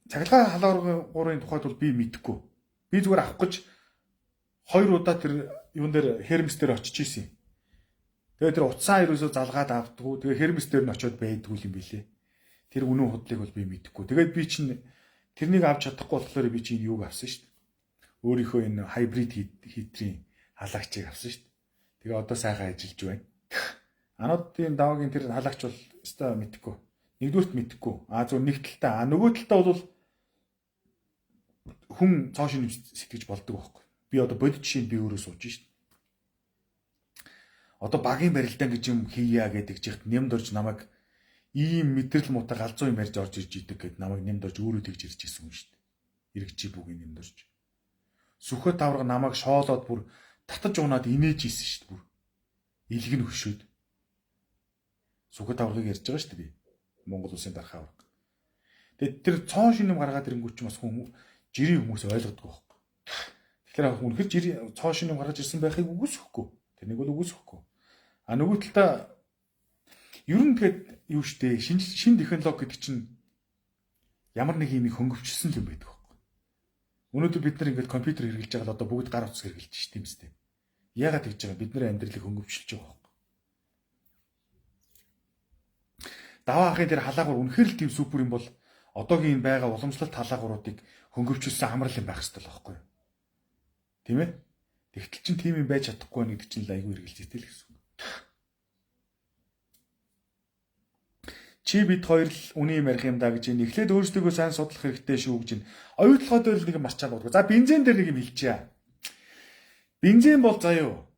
Цахилгаан халаагуурын тухайд бол би мэдэхгүй. Би зүгээр авах гэж 2 удаа тэр юун дээр Хермес дээр очиж исэн. Тэгээ тэр утсаа ерөөсөө залгаад авдггүй. Тэгээ Хермес дээр нь очиод байдгүй юм билээ. Тэр үнэн худлыг бол би мэдэхгүй. Тэгээд би чинь тэрнийг авч чадахгүй болохоор би чинь юуг авсан шүү дээ. Өөрийнхөө энэ хайбрид хитрийн халагчийг авсан шүү дээ. Тэгээ одоо сайхан ажиллаж байна. Ануудын даваагийн тэр халагч бол өстой мэдэхгүй. Нэгдүгüрт мэдэхгүй. А зөв нэг талдаа, а нөгөө талдаа бол хүн цоо шинэ сэтгэж болдог байхгүй. Би одоо бодит жишээнд би өөрөө сууж шít. Одоо багийн барилдаан гэж юм хийя гэдэг чихт нэмд орж намайг ийм мэдрэл муутай галзуу юм ярьж орж ирж идэг гэд намайг нэмд орж өөрөө тэгж ирж исэн юм шít. Иргэжи бүгийн нэмд орж. Сүхэ тавраг намайг шоолоод бүр татаж унаад инээж исэн шít бүр. Илэг нь хөшөөд. Сүхэ таврагыг ярьж байгаа шít би. Монгол улсын дархаа авраг. Тэгээд тэр цоон шинэм гаргаад ирэнгүүт ч бас хүн жирийн хүмүүс ойлгодгүй байхгүй. Тэгэхээр үнэхэр жирийн цоо шинэм гаргаж ирсэн байхыг үгүйсэхгүй. Тэрнийг бол үгүйсэхгүй. А нөгөө талдаа ер нь тэгэд юу штэ шин технологи гэдэг чинь ямар нэг юм хөнгөвчлсөн юм байдаг байхгүй. Өнөөдөр бид нар ингээд компьютер хэрэглэж байгаа л одоо бүгд гар утас хэрэглэж шít юм сте. Яагаад тэгж байгаа? Бид нэр амьдралыг хөнгөвчлөж байгаа байхгүй. Даваа ахын тэр халаагуур үнэхэр л тийм супер юм бол одоогийн энэ байгаа уламжлалт халаагууруудыг хөнгөвчлсөн амрал юм байх хэрэгтэй л байхгүй юу? Тийм ээ? Тэгтэл чин тийм юм байж чадахгүй байна гэдэг чинь л айгүй хэрэгэлзээтэй л гэсэн үг. Чи бид хоёр л үний юм ярих юм да гэж энэ эхлээд өөрсдийгөө сайн судлах хэрэгтэй шүү гэж энэ оюутлогоо дээр л нэг юм марчаад бодгоо. За бензин дээр нэг юм хэлчихье. Бензин бол заа юу?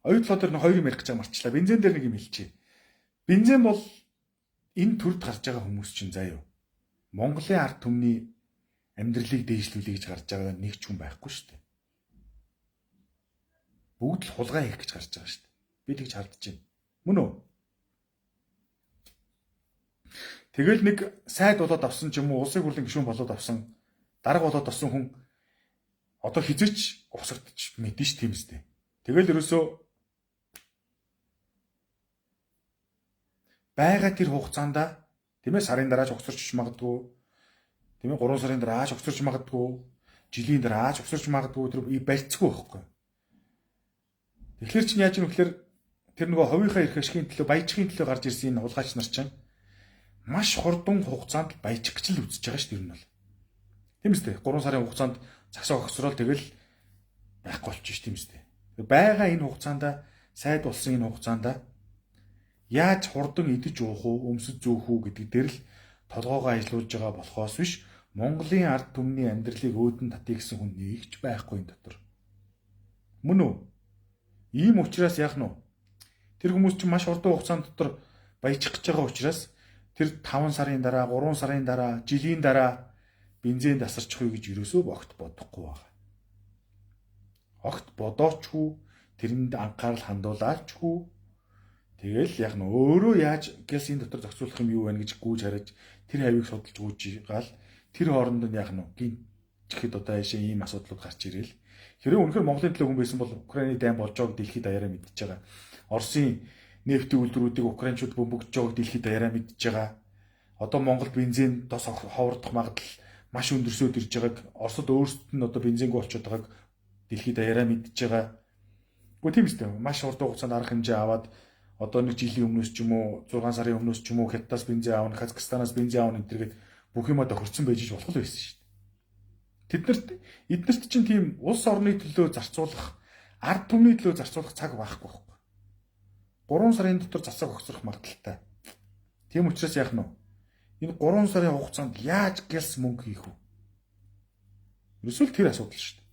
Оюутлогоо дээр нэг хоёр юм ярих гэж марчлаа. Бензин дээр нэг юм хэлчихье. Бензин бол энэ төрд гарч байгаа хүмүүс чинь заа юу? Монголын ард түмний амьдралыг дээшлүүлэе гэж гарч байгаа нэг ч хүн байхгүй шүү дээ. Бүгд л хулгай хийх гэж гарч байгаа шүү дээ. Би тэгж хардж байна. Мөн үү? Тэгэл нэг сайд болоод авсан ч юм уу, улсын хурлын гишүүн болоод авсан, дарга болоод авсан хүн одоо хизээч ухсагдчих мэдэн ш тийм үстэй. Тэгэл ерөөсөө байгаа тэр хугацаанд тийм ээ сарын дараа ч ухсарч магадгүй, тийм ээ 3 сарын дараа ч ухсарч магадгүй, жилийн дараа ч ухсарч магадгүй, тэр барьцгүй байхгүй. Тэгэхээр чинь яаж юм гэхээр тэр нөгөө ховийнхаа эрх ашигын төлөө, баяжхын төлөө гарч ирсэн энэ хулгайч нар чинь маш хурдан хугацаанд баяжих гэж л үзэж байгаа шүү дээ ер нь бол. Тийм үстэй. 3 сарын хугацаанд засаг огцрол тэгэл байхгүй болчих шүү тийм үстэй. Байгаа энэ хугацаанд сайд болсон энэ хугацаанд яаж хурдан идэж уух уу, өмсөж зөөх үү гэдэг дээр л толгоогоо ажилуулж байгаа болохоос биш Монголын ард түмний амьдралыг өөдөн татъя гэсэн хүн нэг ч байхгүй энэ дотор. Мөн үү? Ийм учраас яах нь вэ? Тэр хүмүүс чинь маш хурдан хугацаанд дотор баяжих гэж байгаа учраас тэр 5 сарын дараа, 3 сарын дараа, жилийн дараа бензин тасарчих уу гэж ерөөсөө огт бодохгүй байгаа. Огт бодоочгүй, тэрэнд анхаарал хандуулаачгүй. Тэгэл яг нь өөрөө яаж гэлсийн дотор зохицуулах юм юу байна гэж гүйж хараж тэр хавийг судалж гүйж гал тэр хооронд нь яг нь гинчихэд одоо яшаа ийм асуудлууд гарч ирэл. Хэрвээ үнэхээр Монголын төлөө хүн байсан бол Украины дайн болж байгааг дэлхийд даяараа мэдчихэж байгаа. Оросын нефтийн үйлдвэрүүдийг украинчууд бөмбөгдөж байгааг дэлхийд даяараа мэдчихэж байгаа. Одоо Монгол бензин тос ховордох магадлал маш өндөрсөөд ирж байгааг, Оросд өөрсдөд нь одоо бензингүй болчиход байгааг дэлхийд даяараа мэдчихэж байгаа. Гэхдээ тийм үстэй. Маш хурдан хугацаанд арга хэмжээ аваад одоо нэг жилийн өмнөөс ч юм уу 6 сарын өмнөөс ч юм уу Хятадаас бензин аавна, Казахстанаас бензин аавна энэ төргээд бүх юмаа тохирцсон байж болох л байсан шүү дээ. Эднэрт чинь тийм улс орны төлөө зарцуулах, ард түмний төлөө зарцуулах цаг байхгүй байхгүй. 3 сарын дотор засаг огцрох магадлалтай. Тийм учраас яах нь вэ? Энэ 3 сарын хугацаанд яаж гэлс мөнгө хийх вэ? Ерөөсөө л тэр асуудал шүү дээ.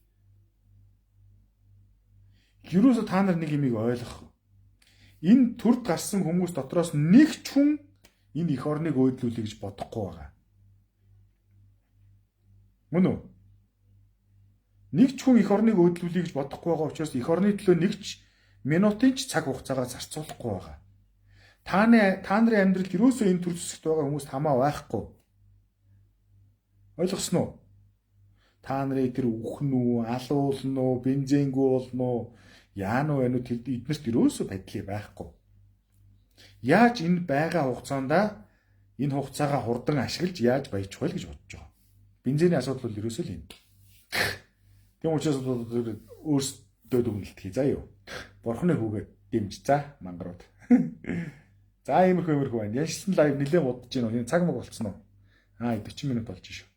Ерөөсөө та нар нэг юмыг ойлгох. Энэ төрд гарсан хүмүүс дотроос нэг ч хүн энэ эх орныг өөдлүүлэе гэж бодохгүй байгаа. Мөн үү? Нэг ч хүн эх орныг өөдлүүлэе гэж бодохгүй байгаа учраас эх орны төлөө нэг ч минутын ч цаг хугацаагаа зарцуулахгүй байгаа. Та нарын амьдралд ерөөсөө энэ төр зэсэгт байгаа хүмүүст хамаа байхгүй. Ойлгосноо уу? Та нарын тэр үхэн үү, алуулна уу, бензингүй болно уу, яана уу вэ тэр эднэрт ерөөсөө падлий байхгүй. Яаж энэ байгаа хугацаанд Энэ хугацаагаа хурдан ашиглаж яаж баяжих вэ гэж бодож байгаа. Бензиний асуудал бол ерөөсөө л энэ. Тийм учраас өөрсдөө дүгнэлт хий заа юу. Бурхны хүүгээ дэмж за мангарууд. За иймэрхүү байна. Яншсан лайв нэлээд удаж байна уу? Энэ цаг маг болцсон уу? Аа 40 минут болж шүү.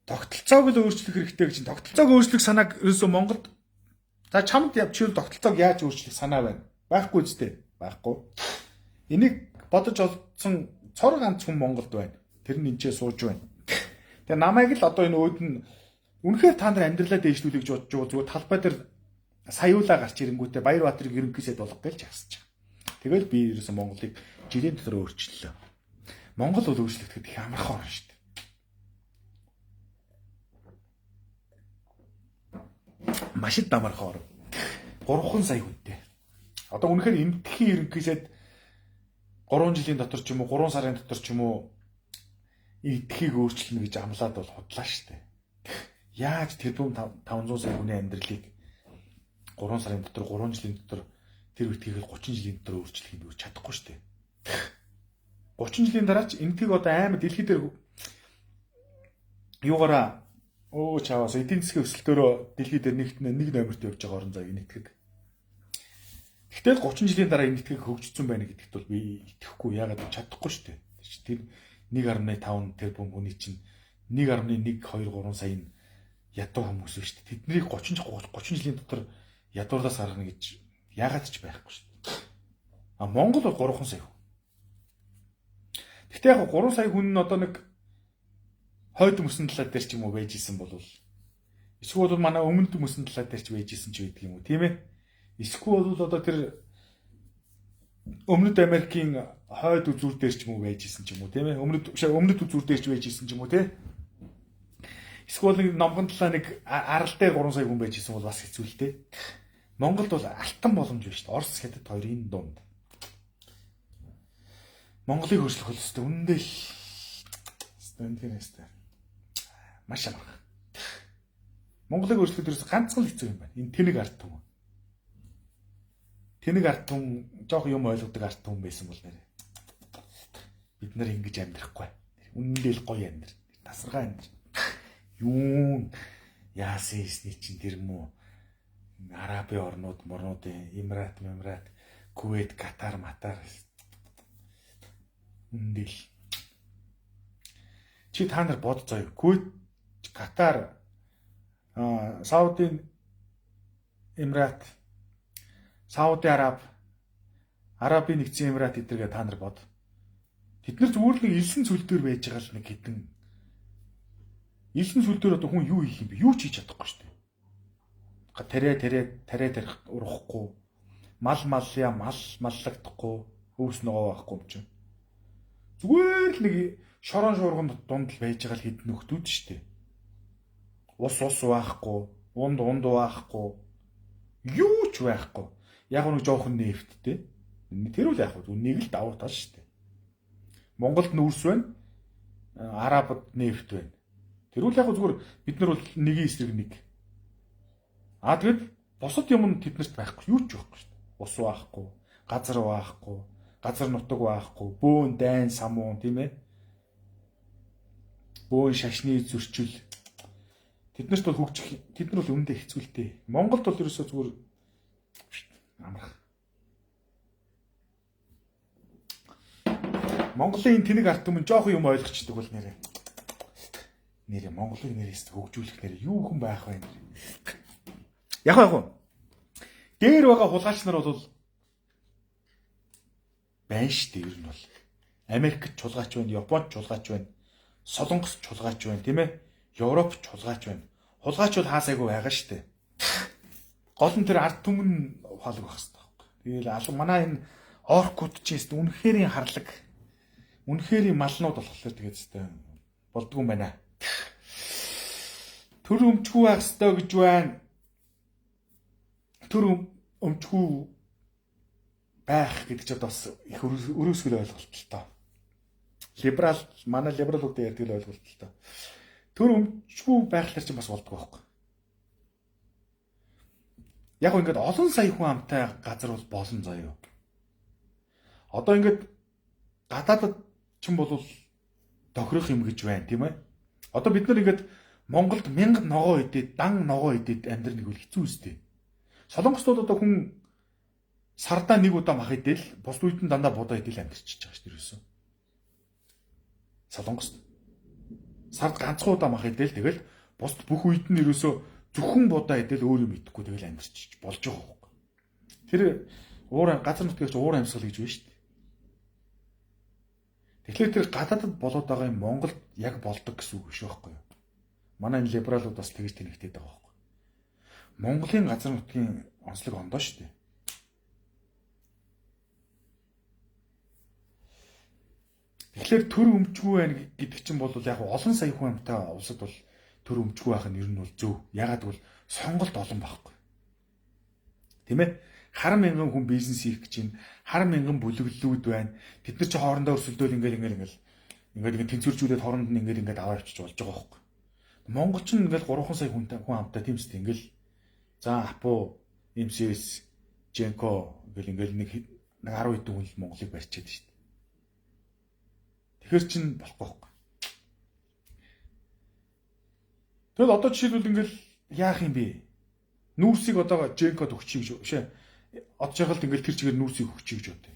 Тогтолцоог л өөрчлөх хэрэгтэй гэж. Тогтолцоог өөрчлөх санааг ерөөсөө Монголд за чамд явчихвал тогтолцоог яаж өөрчлөх санаа байна? Байхгүй үстэй. Байхгүй. Энийг бодож олдсон цор ганц хүн Монголд байна. Тэр нь энчээ сууж байна. Тэгээ намайг л одоо энэ өөд нь үнэхээр та нар амьдралаа дээшлүүлэх гэж бодож байгаа зүгээр талбай дээр саюулаа гарч ирэнгүүтээ Баярбаатарыг ерөнхий сайд болгох гэж хасаж байгаа. Тэгэл би ерөөсөн Монголыг жилийн дотор өөрчлөлөө. Монгол бол өөрчлөгдөхэд их амархан орн шүү дээ. Маш их амархан орн. 3 сая хүнтэй. Одоо үнэхээр эмтхийн ерөнхий сайд 3 жилийн дотор ч юм уу 3 сарын дотор ч юм уу эдхийг өөрчилнө гэж амлаад бол худлаа шүү дээ. Яаж тэрбум 500 сая хүний амьдралыг 3 сарын дотор 3 жилийн дотор тэр үтгийг 30 жилийн дотор өөрчлөх юм чадахгүй шүү дээ. 30 жилийн дараа ч энтхийг одоо амар дэлхий дээр юугаараа чаваас эдийн засгийн өсөлтөөрөө дэлхий дээр нэгт нэг номерт явж байгаа орон зай энэтхэг. Тэгтэл 30 жилийн дараа энэтхэг хөгжсөн байна гэдэгт бол би итгэхгүй, яагаад чадахгүй шүү дээ. Тэр 1.5 тэрбум хүний чинь 1.1 2 3 сая нь ядуу хүмүүс шүү дээ. Тэднийг 30 жилийн дотор ядуурлаас гаргана гэж яагаад ч байхгүй шүү дээ. А Монгол бол 3 сая хүн. Гэхдээ яг 3 сая хүн нь одоо нэг хойд мөсөн талаа дээр ч юм уу байж исэн бол эсвэл бол манай өмнөд мөсөн талаа дээр ч байж исэн ч байдаг юм уу, тийм ээ? Эсвэл бол одоо тэр Өмнөд Америкийн хойд үзүүр дээр ч юм уу байж исэн ч юм уу, тийм ээ? Өмнөд үзүүр дээр ч байж исэн ч юм уу, тийм. Эсвэл нэг номгон талаа нэг арал дээр 3 сая хүн байж исэн бол бас хэцүү л дээ. Монголд бол алтан боломж биш шүү дээ. Орос Хятад хоёрын дунд. Монголыг хөршлөх бол өстой үнэндээ л үнэхээр өстой. Маш амархан. Монголыг хөршлөхөд ерөөс ганцхан л хэцүү юм байна. Энэ тэнэг ард түмэн. Тэнэг ард түмэн жоох юм ойлгодог ард түмэн байсан бол нэрээ. Бид нар ингэж амьдрахгүй. Үнэндээ л гоё амьдр. Тасархай амьдр. Юун яасан ийсний чинь тэр мүү Арабын орнууд, морнуудын Эмират, Мемират, Кувейт, Катар, Матар үнэндээ л. Чи та нар бод заяа. Кувейт, Катар, Саудын Эмират, Сауди Араб, Арабын нэгдсэн Эмират эдэргээ та нар бод. Тэд нар зүгээр л нэг элсэн цөл дээр байж байгаа л нэг хідэн. Элсэн цөл дээр одоо хүн юу хийх юм бэ? Юу ч хийж чадахгүй шүү дээ. Тариа тарих урахгүй, мал маллаа мал маллагдахгүй, өвс ногоо байхгүй юм чинь. Зүгээр л нэг шорон шуурган дунд л байж байгаа л хідэн нөхдүүд шүү дээ. Ус байхгүй, унд байхгүй, юу ч байхгүй. Яг нэг жоохон нефттэй. Тэр үл яг нэг л давуу тал шүү дээ. Монголд нүүрс байна, Арабад нефт байна. Тэр үл яг зүгээр бид нар бол нэгийн эсрэг нэг. А тэгэд бусад юм нь тэднэрт байхгүй, юу ч байхгүй шүү дээ. Ус байхгүй, газар байхгүй, газар нутаг байхгүй, бөөн дайн самуун тийм ээ. Бөөн шашны зөрчил. Тэднэрт бол хөгжих, тэд нар бол үүндээ хэцүү л дээ. Монголд бол ерөөсөө зүгээр амарх. Монголын энэ тэнэг ард түмэн жоохон юм ойлгочдөг бол нэрээ. Нэрээ Монголыг нэрээс хөгжүүлэх нэрээ юу хүн байх вэ нэрээ. Яг. Дээр байгаа хулгайч нар бол байна шүү дээ ер нь бол. Америкт чулгаач байна, Японд чулгаач байна, Солонгост чулгаач байна, тийм ээ? Европ чулгаач байна. Хулгайч бол хаасайгүй байгаа шүү дээ. Гол нь тэр ард түмэн ухаалаг байх хэрэгтэй байхгүй. Тэгэл алга манай энэ оркууд ч гэсэн үнэхэрийн харлаг, үнэхэрийн малнууд болохоор тэгээд өстой болдгоо юм байна. Төр өмчгүй байх ёстой гэж байна. Төр өмчгүй байх гэдэг чинь бас их өрөөсгөл ойлголт л тоо. Либерал манай либералуудын ярьдаг л ойлголт л тоо. Төр өмчгүй байхлаар чинь бас болдгоо байхгүй. Яг ингээд олон сая хүн амтай газар бол болно заяа. Одоо ингээд Гадаадад ч юм бол тохирох юм гэж байна, тийм ээ. Одоо бид нар ингээд Монголд 1000 ногоо идээд, дан ногоо идээд амьдрах нэг үл хэцүү үстэй. Солонгост бол одоо хүн сардаа нэг удаа мах идэл, бус үед нь дандаа будаа идэл амьдарчиж байгаа шүү дээ ерөөсөө. Солонгост сард ганцхан удаа мах идэл, тэгэл бусд бүх үед нь ерөөсөө зөвхөн будаа идэл өөр юм идэхгүй тэгэл амьдарчиж болж байгаа байхгүй. Тэр уур газар нутгийн уур амьсгал гэж байна шүү дээ. Тэгэхээр тэр гадаадд болоод байгаа юм Монголд яг болдог гэсэн үг биш байхгүй юу? Манай энэ либералууд бас тэгж тэнэгтээд байгаа байхгүй. Монголын газар нутгийн онцлог ондоо шүү дээ. Тэгэхээр төр өмчгүй байна гэдэг чинь бол яг олон сая хүн амтай улсад бол төр өмчгүй байх нь ер нь бол зөв. Ягаад гэвэл сонголт олон байхгүй. Тийм ээ? Харан мянган хүн бизнес хийх гэж байна. Харан мянган бүлэглэлүүд байна. Тэд нар чи хоорондоо өрсөлдөөл ингээл ингээл ингээл ингээд ингээд тэнцвэржүүлээд хооронд нь ингээл ингээд аваа явчих болж байгаа байхгүй. Монгол ч ингээл 3 сая хүнтэй хүн амтай тийм үстэй ингээл за Апо, MCS, Женко ингээл ингээл нэг 10 хэдэн хүн л Монголыг барьчиад шүү дээ. Тэгэхээр чин болохгүй байхгүй. Тэгэл одоо жишээлбэл ингээл яах юм бэ? Нүүрсийг одоо Женкод өгчий гэж шээ. Од жаргалд ингээл тэр чигээр нүүрсийг өгчий гэж бодъё.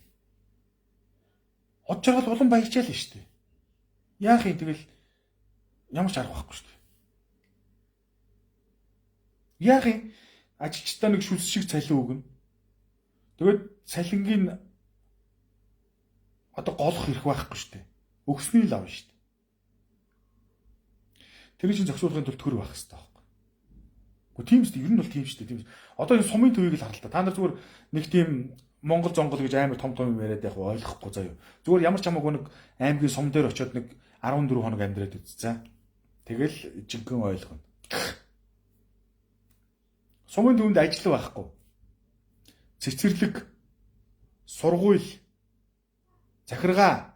Од жаргал улам баяжаал нь шүү дээ. Яах юм тэгэл ямар ч арга байхгүй шүү дээ. Яах юм? Ажилчдаа нэг шүлс шиг цалин өгнө. Тэгээд цалингийн одоо голох хэрэг байхгүй шүү дээ. Өгсөний л авна шүү дээ. Тэр чинь зохицуулахын тулд төр байх хэрэгтэй байхгүй. Гэхдээ тийм шүү дээ. Ер нь бол тийм шүү дээ. Тийм. Одоо энэ сумын төвийг л харал та. Та нар зүгээр нэг тийм Монгол зонгол гэж амар том том юм яриад яг ойлгохгүй заяа. Зүгээр ямар ч хамаагүй нэг аймгийн сум дээр очиод нэг 14 хоног амьдраад үзсэн. Тэгэл жинхэнэ ойлгоно. Сумын төвөнд ажил байхгүй. Цэцэрлэг, сургууль, захиргаа,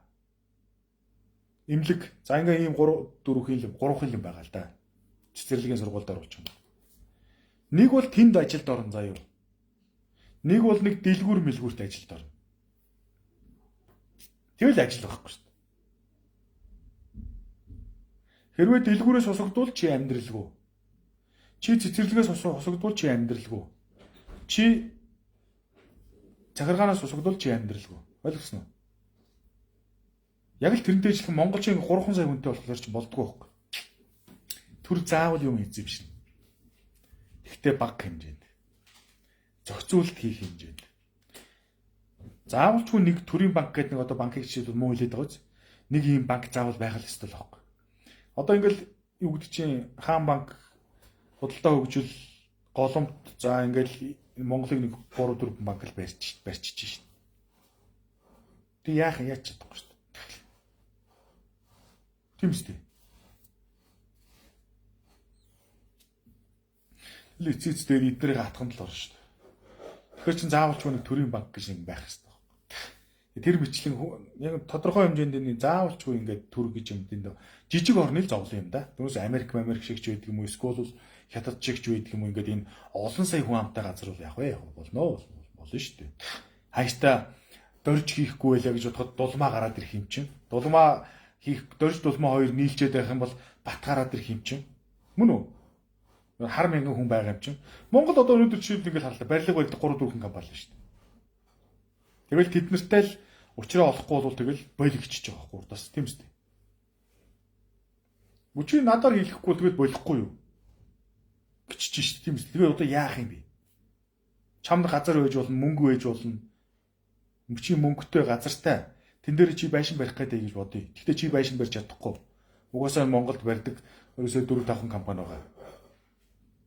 эмнэлэг. За ингээ ийм 3 4 3 юм байгаа л да. Цэцэрлэгийн сургуульд оруулчих юм. Нэг бол тэнд ажилд орно заяа. Нэг бол нэг дэлгүүр мэлгүүрт ажилд орно. Тэгэл ажил байхгүй шүү дээ. Хэрвээ дэлгүүрээс хусагдвал чи амьдралгүй. Чи цэцэрлэгээс хусагдвал чи амьдралгүй. Чи захиргаанаас хусагдвал чи амьдралгүй. Ойлгосноо? Яг л тэрнтэй ижилхэн монголчийн 3 сая хүнтэй болохоор чи болдгоо байхгүй. Төр заавал юм эзэмшинэ. Гэхдээ бага хэмжээнд. Зохицуулалт хийх хэмжээнд. Заавалчгүй нэг төрийн банк гэдэг нэг одоо банкыг жишээлбэл муу хэлээд байгаа биз? Нэг ийм банк заавал байх л ёстой л байхгүй. Одоо ингээл юу гэдэг чинь хаан банк, худалдаа хөгжил, голомт за ингээл Монголыг нэг 3 4 банк л барьчих шин. Тэг яах яаж чадахгүй шүү дээ. Тийм үстэй. Тэгэл эцэц дээр эднэрийг атганд л орно шүү дээ. Тэгэхээр чин заавалчгүй нэг төрийн банк гэж нэг байх хэрэгтэй байхгүй. Тэр мэтлэн яг тодорхой хэмжээнд энэ заавалчгүй ингээд төр гэж юм энд жижиг орны л зовлон юм да. Түүнээс Америк, Америк шиг ч байдаг юм уу, эсвэл Хятад шиг ч байдаг юм уу, ингээд энэ олон сая хүн амтай газар бол яг вэ яг болно болно шүү дээ. Хааштай дорж хийхгүй байлаа гэж бодоход дулмаа гараад ирэх юм чинь. Дулмаа хийх дорж дулмаа хоёр нийлчээд байх юм бол бат гараад ирэх юм чинь. Мөн үү? Хар мянган хүн байгаа юм чинь. Монгол одоо өнөөдөр жишээлбэл ингээл харлаа. Барилга барьдаг 3 4 компани шүү дээ. Тэгэл тэд нартай л учраа олохгүй бол тэгэл болигчж байгаа байхгүй урдаас тийм үстэй. Үгүй надаар хийхгүй тэгэл болохгүй юу? Гिचж шүү дээ тийм үстэй. Тэгээ одоо яах юм бэ? Чамд газар байж болно, мөнгө байж болно. Чи мөнгөтэй газартай. Тэн дээр чи байшин барих гэдэг гэж бодъё. Гэхдээ чи байшин барьж чадахгүй. Угаасаа Монголд барьдаг ерөөсөө 4 5 компани байгаа.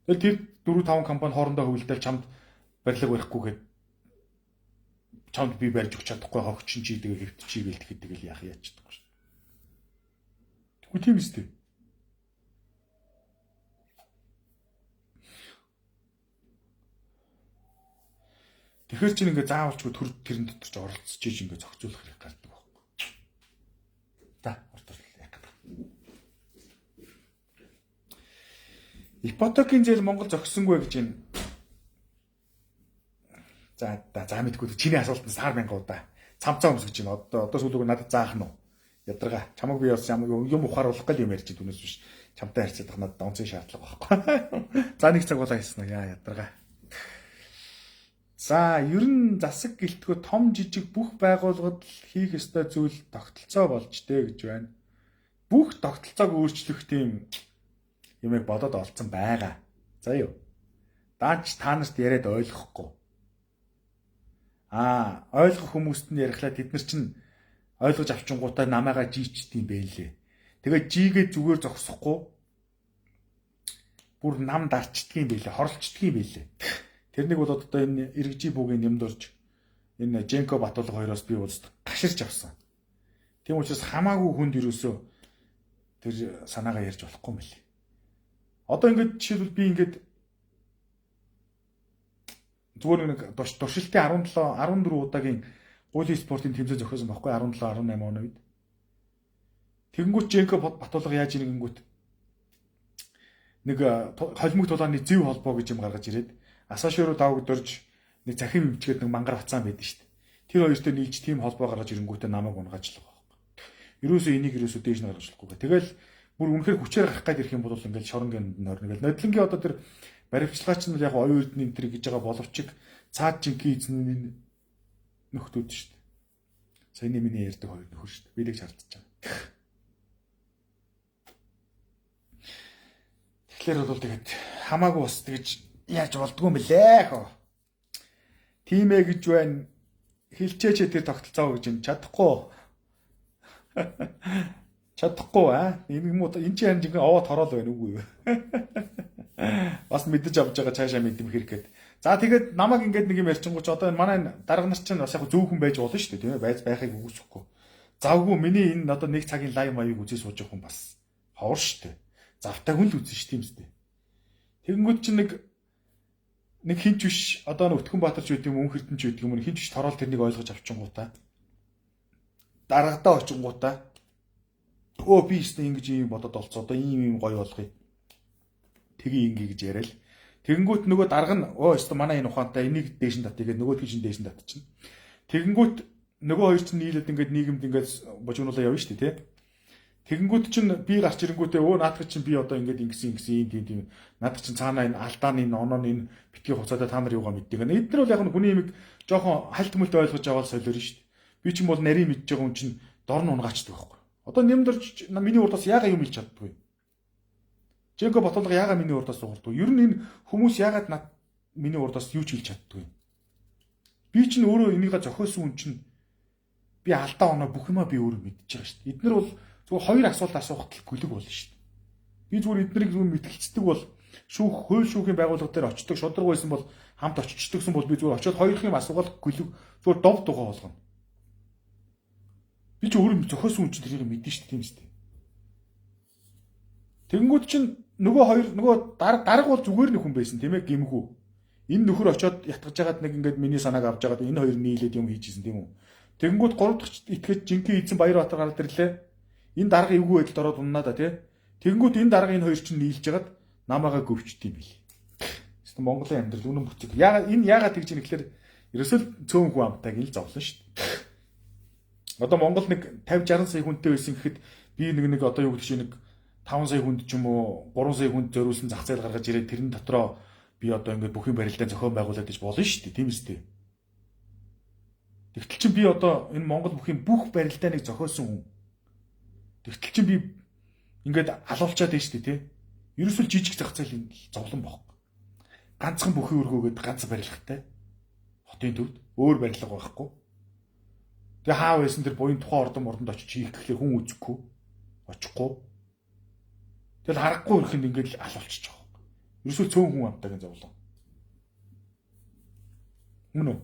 Тэгэл тэр 4 5 компани хоорондоо хөвлөдөл чамд барилга барихгүй гээд чамд би барьж өгч чадахгүй хогчин чи тэгээ хэвтчихий гээл тэгэхэд тэгэл яах яаж чадахгүй шүү. Тэгвэл тийм үстэй. Тэгэхээр чинь ингээ заавалчгүй төр тэрэн дотор ч оролцож иж ингээ зохицуулах хэрэг гардаг байхгүй. За, урт яах гэдэг. Ипотекийн зээл Монгол зохисонгүй гэж юм. За за мэдгүй чиний асуулт нь сар мянга удаа. Цамцаа өмсөж байна. Одоо сүүлүүг надад заах нь уу? Ядаргаа. Чамаг би бас юм ухааруулах гал юм ярьж түүнээс биш. Чамтай харьцах надад онцгийн шаардлага байхгүй. За нэг цаг болоо хийсэн үү? Яа ядаргаа. За ер нь засаг гэлтгөө том жижиг бүх байгууллагад хийх ёстой зүйл тогтолцоо болж дээ гэж байна. Бүх тогтолцоог өөрчлөх тийм юмыг бодоод олцсон байгаа. За юу. Даанч та нарт яриад ойлгохгүй. Аа, ойлгох хүмүүст нь ярихлаа тэд нар чинь ойлгож авчингуудаа намайгаа жийчт юм бэлээ. Тэгээд жигээ зүгээр зогсохгүй бүр нам дарчдгийн бэлээ, хорлцдгийн бэлээ. Тэрнийг бол одоо энэ иргэжи бүгийн нэмдорж энэ Женко Батулга хоёроос би уулзт гаширч авсан. Тийм учраас хамаагүй хүнд ерөөсөө тэр санаагаа ярьж болохгүй юм бэлээ. Одоо ингээд жишээлбэл би ингээд зүгээр нэг туршилтын 17 14 удаагийн гуйлын спортын тэмцээн зохиосон байхгүй 17 18 оны үед. Тэгэнгүүт Женко Батулга яаж ийнгэнгүүт нэг холимог тулааны зэв холбоо гэж юм гаргаж ирээд Асааши руу давагдорж нэг цахим хэмжгээд нэг мангар бацаан байдсан шүү дээ. Тэр хоёртой нийлж тийм холбоо гаргаж ирэнгүүтээ намайг унгаажлах байхгүй. Ерөөсөө энийг ерөөсөө дээш нь гаргаж болохгүй. Тэгэл бүр үнэхээр хүчээр гарах гээд ирэх юм бол ингээл шоронгийн нүд норно гэл. Нодлонгийн одоо тэр баривчлагаач нь яг оюун эрдэнэ энэ төр гэж байгаа боловч цаад жинхэнэ эзэн нөхдүүд шүү дээ. Саяны миний ярьдаг хоёр нөхөр шүү дээ. Би л шаардж байгаа. Тэгэхээр бол тэгээд хамаагүй бас тэгж яаж болдгоо юм бэлээ хөө. Тийм ээ гэж байна. Хилчээч тэр тогтолцоо гэж юм чадахгүй. Чадахгүй аа. Энэ юм уу энэ чинь харин жинхэнэ овоо тороол байна үгүй юу? Бас мэдэж авч байгаа цаашаа мэдэмхэр гээд. За тэгээд намайг ингээд нэг юм ярьчингууч одоо энэ манай дарга нар чинь бас яг зөвхөн байж болно шүү дээ тийм ээ. Байж байхыг үгүйсэхгүй. Завгүй миний энэ одоо нэг цагийн лайв маяг үзээ сууж байгаа хүн бас ховор шүү дээ. Завтай хүн л үзэн шүү дээ юм зү. Тэгэнгүүт чинь нэг хинч биш одоо нэг Өтгөн Баатарч гэдэг юм Өнх Эрдэнэч гэдэг юм хинч биш тороол тэрнийг ойлгож авчингуудаа даргадаа очингуудаа өө би өстө ингэж юм бодод олцоо одоо ийм ийм гоё болгоё тгий ингэ гэж яриад тэгэнгүүт нөгөө дарга нь өө өстө манай энэ ухаантай энийг дээш нь татъя гэдэг нөгөөдгийг чинь дээш нь татчихна. Тэгэнгүүт нөгөө хоёр чинь нийлээд ингээд нийгэмд ингээд божигнуулаа явна шүү дээ тий. Тэгэнгүүт чинь би гарч ирэнгүүтээ өө наадах чинь би одоо ингээд ингэсэн ингэсэн ийм тийм тийм наадах чинь цаанаа энэ алдааны энэ онооны энэ битгий хуцаадаа та нар юугаа мэддэг. Эдгээр бол яг нь хүний имийг жоохон хальт мөлт ойлгож аваад солиорно шүү дээ. Би чинь бол нарийн мэдж байгаа хүн чинь дор нь унгаачдаг байхгүй. Одоо нэмдэрч миний урдаас яагаад юм хэлж чаддгүй. Женко Батулга яагаад миний урдаас суурдгүй. Ер нь энэ хүмүүс яагаад над миний урдаас юу ч хэлж чаддгүй. Би чинь өөрөө энийгээ зохиосон хүн чинь би алдаа оноо бүх юмаа би өөрөө мэдж байгаа шүү дээ. Эднэр бол зүгээр хоёр асуулт асуухад л гүлэг болно шүү дээ. Би зүгээр эднэрийг зүгээр мэтгэлцдэг бол шүүх хууль шүүхийн байгууллага дээр очдог шударга байсан бол хамт очичдогсон бол би зүгээр очиод хоёр юм асуугаад гүлэг зүгээр дов дугаа болгоно. Би ч өөрөө зохиосон хүн чинь тэрийг мэднэ шүү дээ тийм үстэй. Тэгэнгүүт чинь нөгөө хоёр нөгөө дарга бол зүгээр нэг хүн байсан тийм ээ гимгүү. Энэ нөхөр очиод ятгаж хагаад нэг ингээд миний санааг авч хагаад энэ хоёр нийлээд юм хийжсэн тийм үү. Тэгэнгүүт гурав дахь итгэж жинхэнэ эзэн Баярбаатар гараад ирлээ. Энэ дарга эвгүй байдалд ороод уннаа да тий. Тэгэнгүүт энэ дарга энэ хоёр чинь нийлж хагаад намаагаа гөвчт юм бил. Эсвэл Монголын амьдрал үнэн бүцэг. Яагаад энэ яагаад тэгж юм гэхээр ерөөсөө цөөн хүн амтайг ил зовлон шүү дээ. Одоо Монгол нэг 50 60 сая хүнтэй байсан гэхэд би нэг одоо юу гэдэг чинь нэг 5 сая хүнд ч юм уу 3 сая хүнд зориулсан зах зээл гаргаж ирээд тэрэн дотроо би одоо ингээд бүх юм барилдаа зохион байгуулад гэж болно шүү дээ. Тийм үстэй. Тэгтэл чинь би одоо энэ Монгол бүхийн бүх барилдааныг зохиосон хүн. Тэгтэл чинь би ингээд алуулчаад байна шүү дээ, тий. Ерөөсөө жижиг зах зээлийн зовлон бохгүй. Ганцхан бүхийн өргөөгээд ганц барилгатай. Хотын төвд өөр барилга байхгүй. Тэгээ хаа байсан тэр буян тухайн ордон мордонд очиж хийх гэхлээр хүн үзэхгүй. Очихгүй. Тэгэл харахгүй өрхөнд ингээд л алуулчих жоох. Ерөөсөө цөөн хүн амтаагийн зовлон. Мөн үү?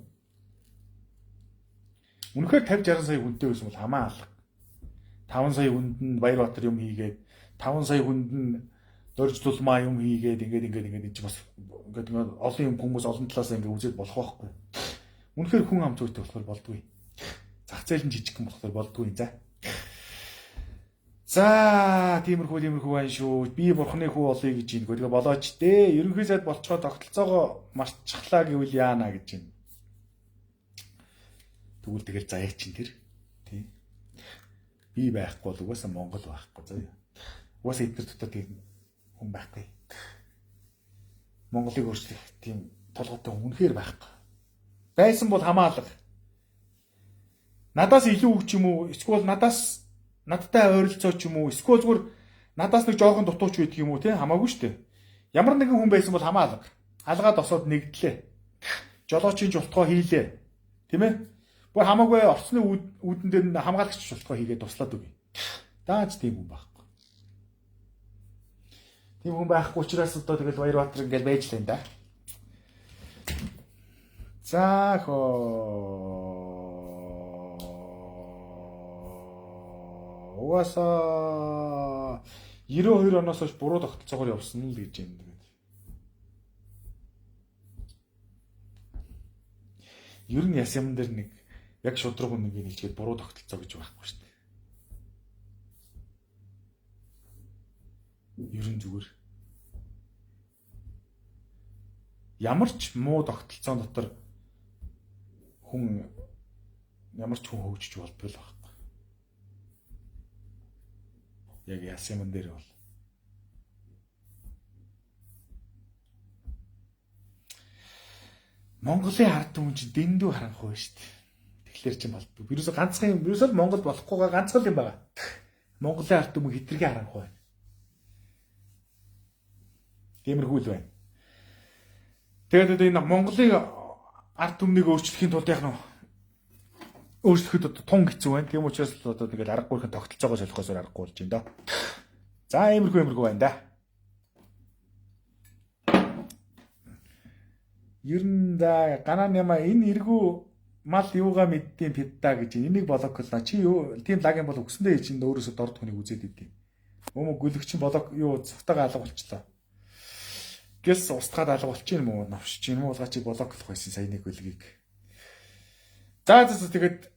Үнэхээр 50 60 сая хүнтэй байсан бол хамаа алга. 5 сая хүнд нь Баярбаатар юм хийгээд 5 сая хүнд нь дөрж тулмаа юм хийгээд ингээд ингээд ингээд энэ чинь бас ингээд ингээд олон юм хүмүүс олон талаас ингээд үзээд болох байхгүй. Үнэхээр хүн ам зүйтэй болохоор болдгүй. Зах зээл нь жижигхэн болохоор болдгүй за. За тиймэрхүү байна шүү. Би бурхны хүү болъё гэж юм. Тэгээ болооч дээ. Ерөнхий сайд болцохоо тогтолцоогоо марчихлаа гэвэл яана гэж юм. Тэгвэл тэгэл заяа чинь тэр. Тий. Би байхгүй бол угаасаа Монгол байхгүй заяа. Угаасаа эдгээр дотор тийм хүн байхгүй. Монголыг өөрчлөх тийм толгойтой хүн үнэхээр байхгүй. Байсан бол хамаалга. Надаас илүү үг ч юм уу, эсвэл надаас надтай ойролцоо ч юм уу, эсвэл зүгээр надаас нэг жоохон дутууч байдаг юм уу, тий, хамаагүй шүү дээ. Ямар нэгэн хүн байсан бол хамаалга. Алгаад осоод нэгдлээ. Жолоочийн жултгоо хийлээ. Тийм ээ? Бүр хамаагүй орцны үүдэн дээр нь хамгаалагч жултгоо хийгээд туслаад өгье. Дааж тийм хүн байхгүй. Тийм хүн байхгүй учраас одоо тэгэл Баярбаатар ингээл байж л юм да. За хоо. Угаасаа 92 оноос хойш буруу тогтолцоогоор явсан л гэж юм тэгээд. Ер нь яс юм дээр нэг яг шудраг үнэнийг хэлжгээд буруу тогтолцоо гэж байхгүй шүү дээ. Ер нь зүгээр. Ямар ч муу тогтолцоон дотор хүн ямар ч хүн хөгжиж болдгоо л байхгүй. Яг яс юм дээр бол. Монголын ард түмэн чинь дэндүү харанхуй шүү дээ. Тэгэхээр чинь болдгоо. Ерөөсө ганцхан юм. Ерөөсөө Монгол болохгүйгаа ганцхан юм байгаа. Монголын ард түмэн хитрхи харанхуй байна. Тиймэрхүү л байна. Тэгээд одоо энэ Монголын ард түмнийг өөрчлөхийн тулд яг нь өөрчлөхөд одоо тун хэцүү байна. Тийм учраас л одоо тэгэл аргагүйхэн тогтолцоогоо солихоос аргагүй болж байна доо. За иймэрхүү байна да. Ер нь да ганаа няма энэ эргүү мал юугаа мэддэм пидда гэж энийг блоклоо. Чи юу тийм лаг юм бол өгсөндөө чинь өөрөөсөө дорд хүнийг үзээд идэв. Өмө гүлэгчин блок юу цухтагаа алга болчлоо. Гэс устгаад алга болчих юм уу? Новшиж юм уу? Чи блоклох байсан саяны гүлгийг. За за тэгээд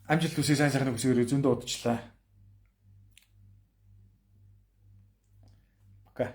амжилт хүсье, сайн сайхныг хүсье, зөндөө удажлаа. Пока.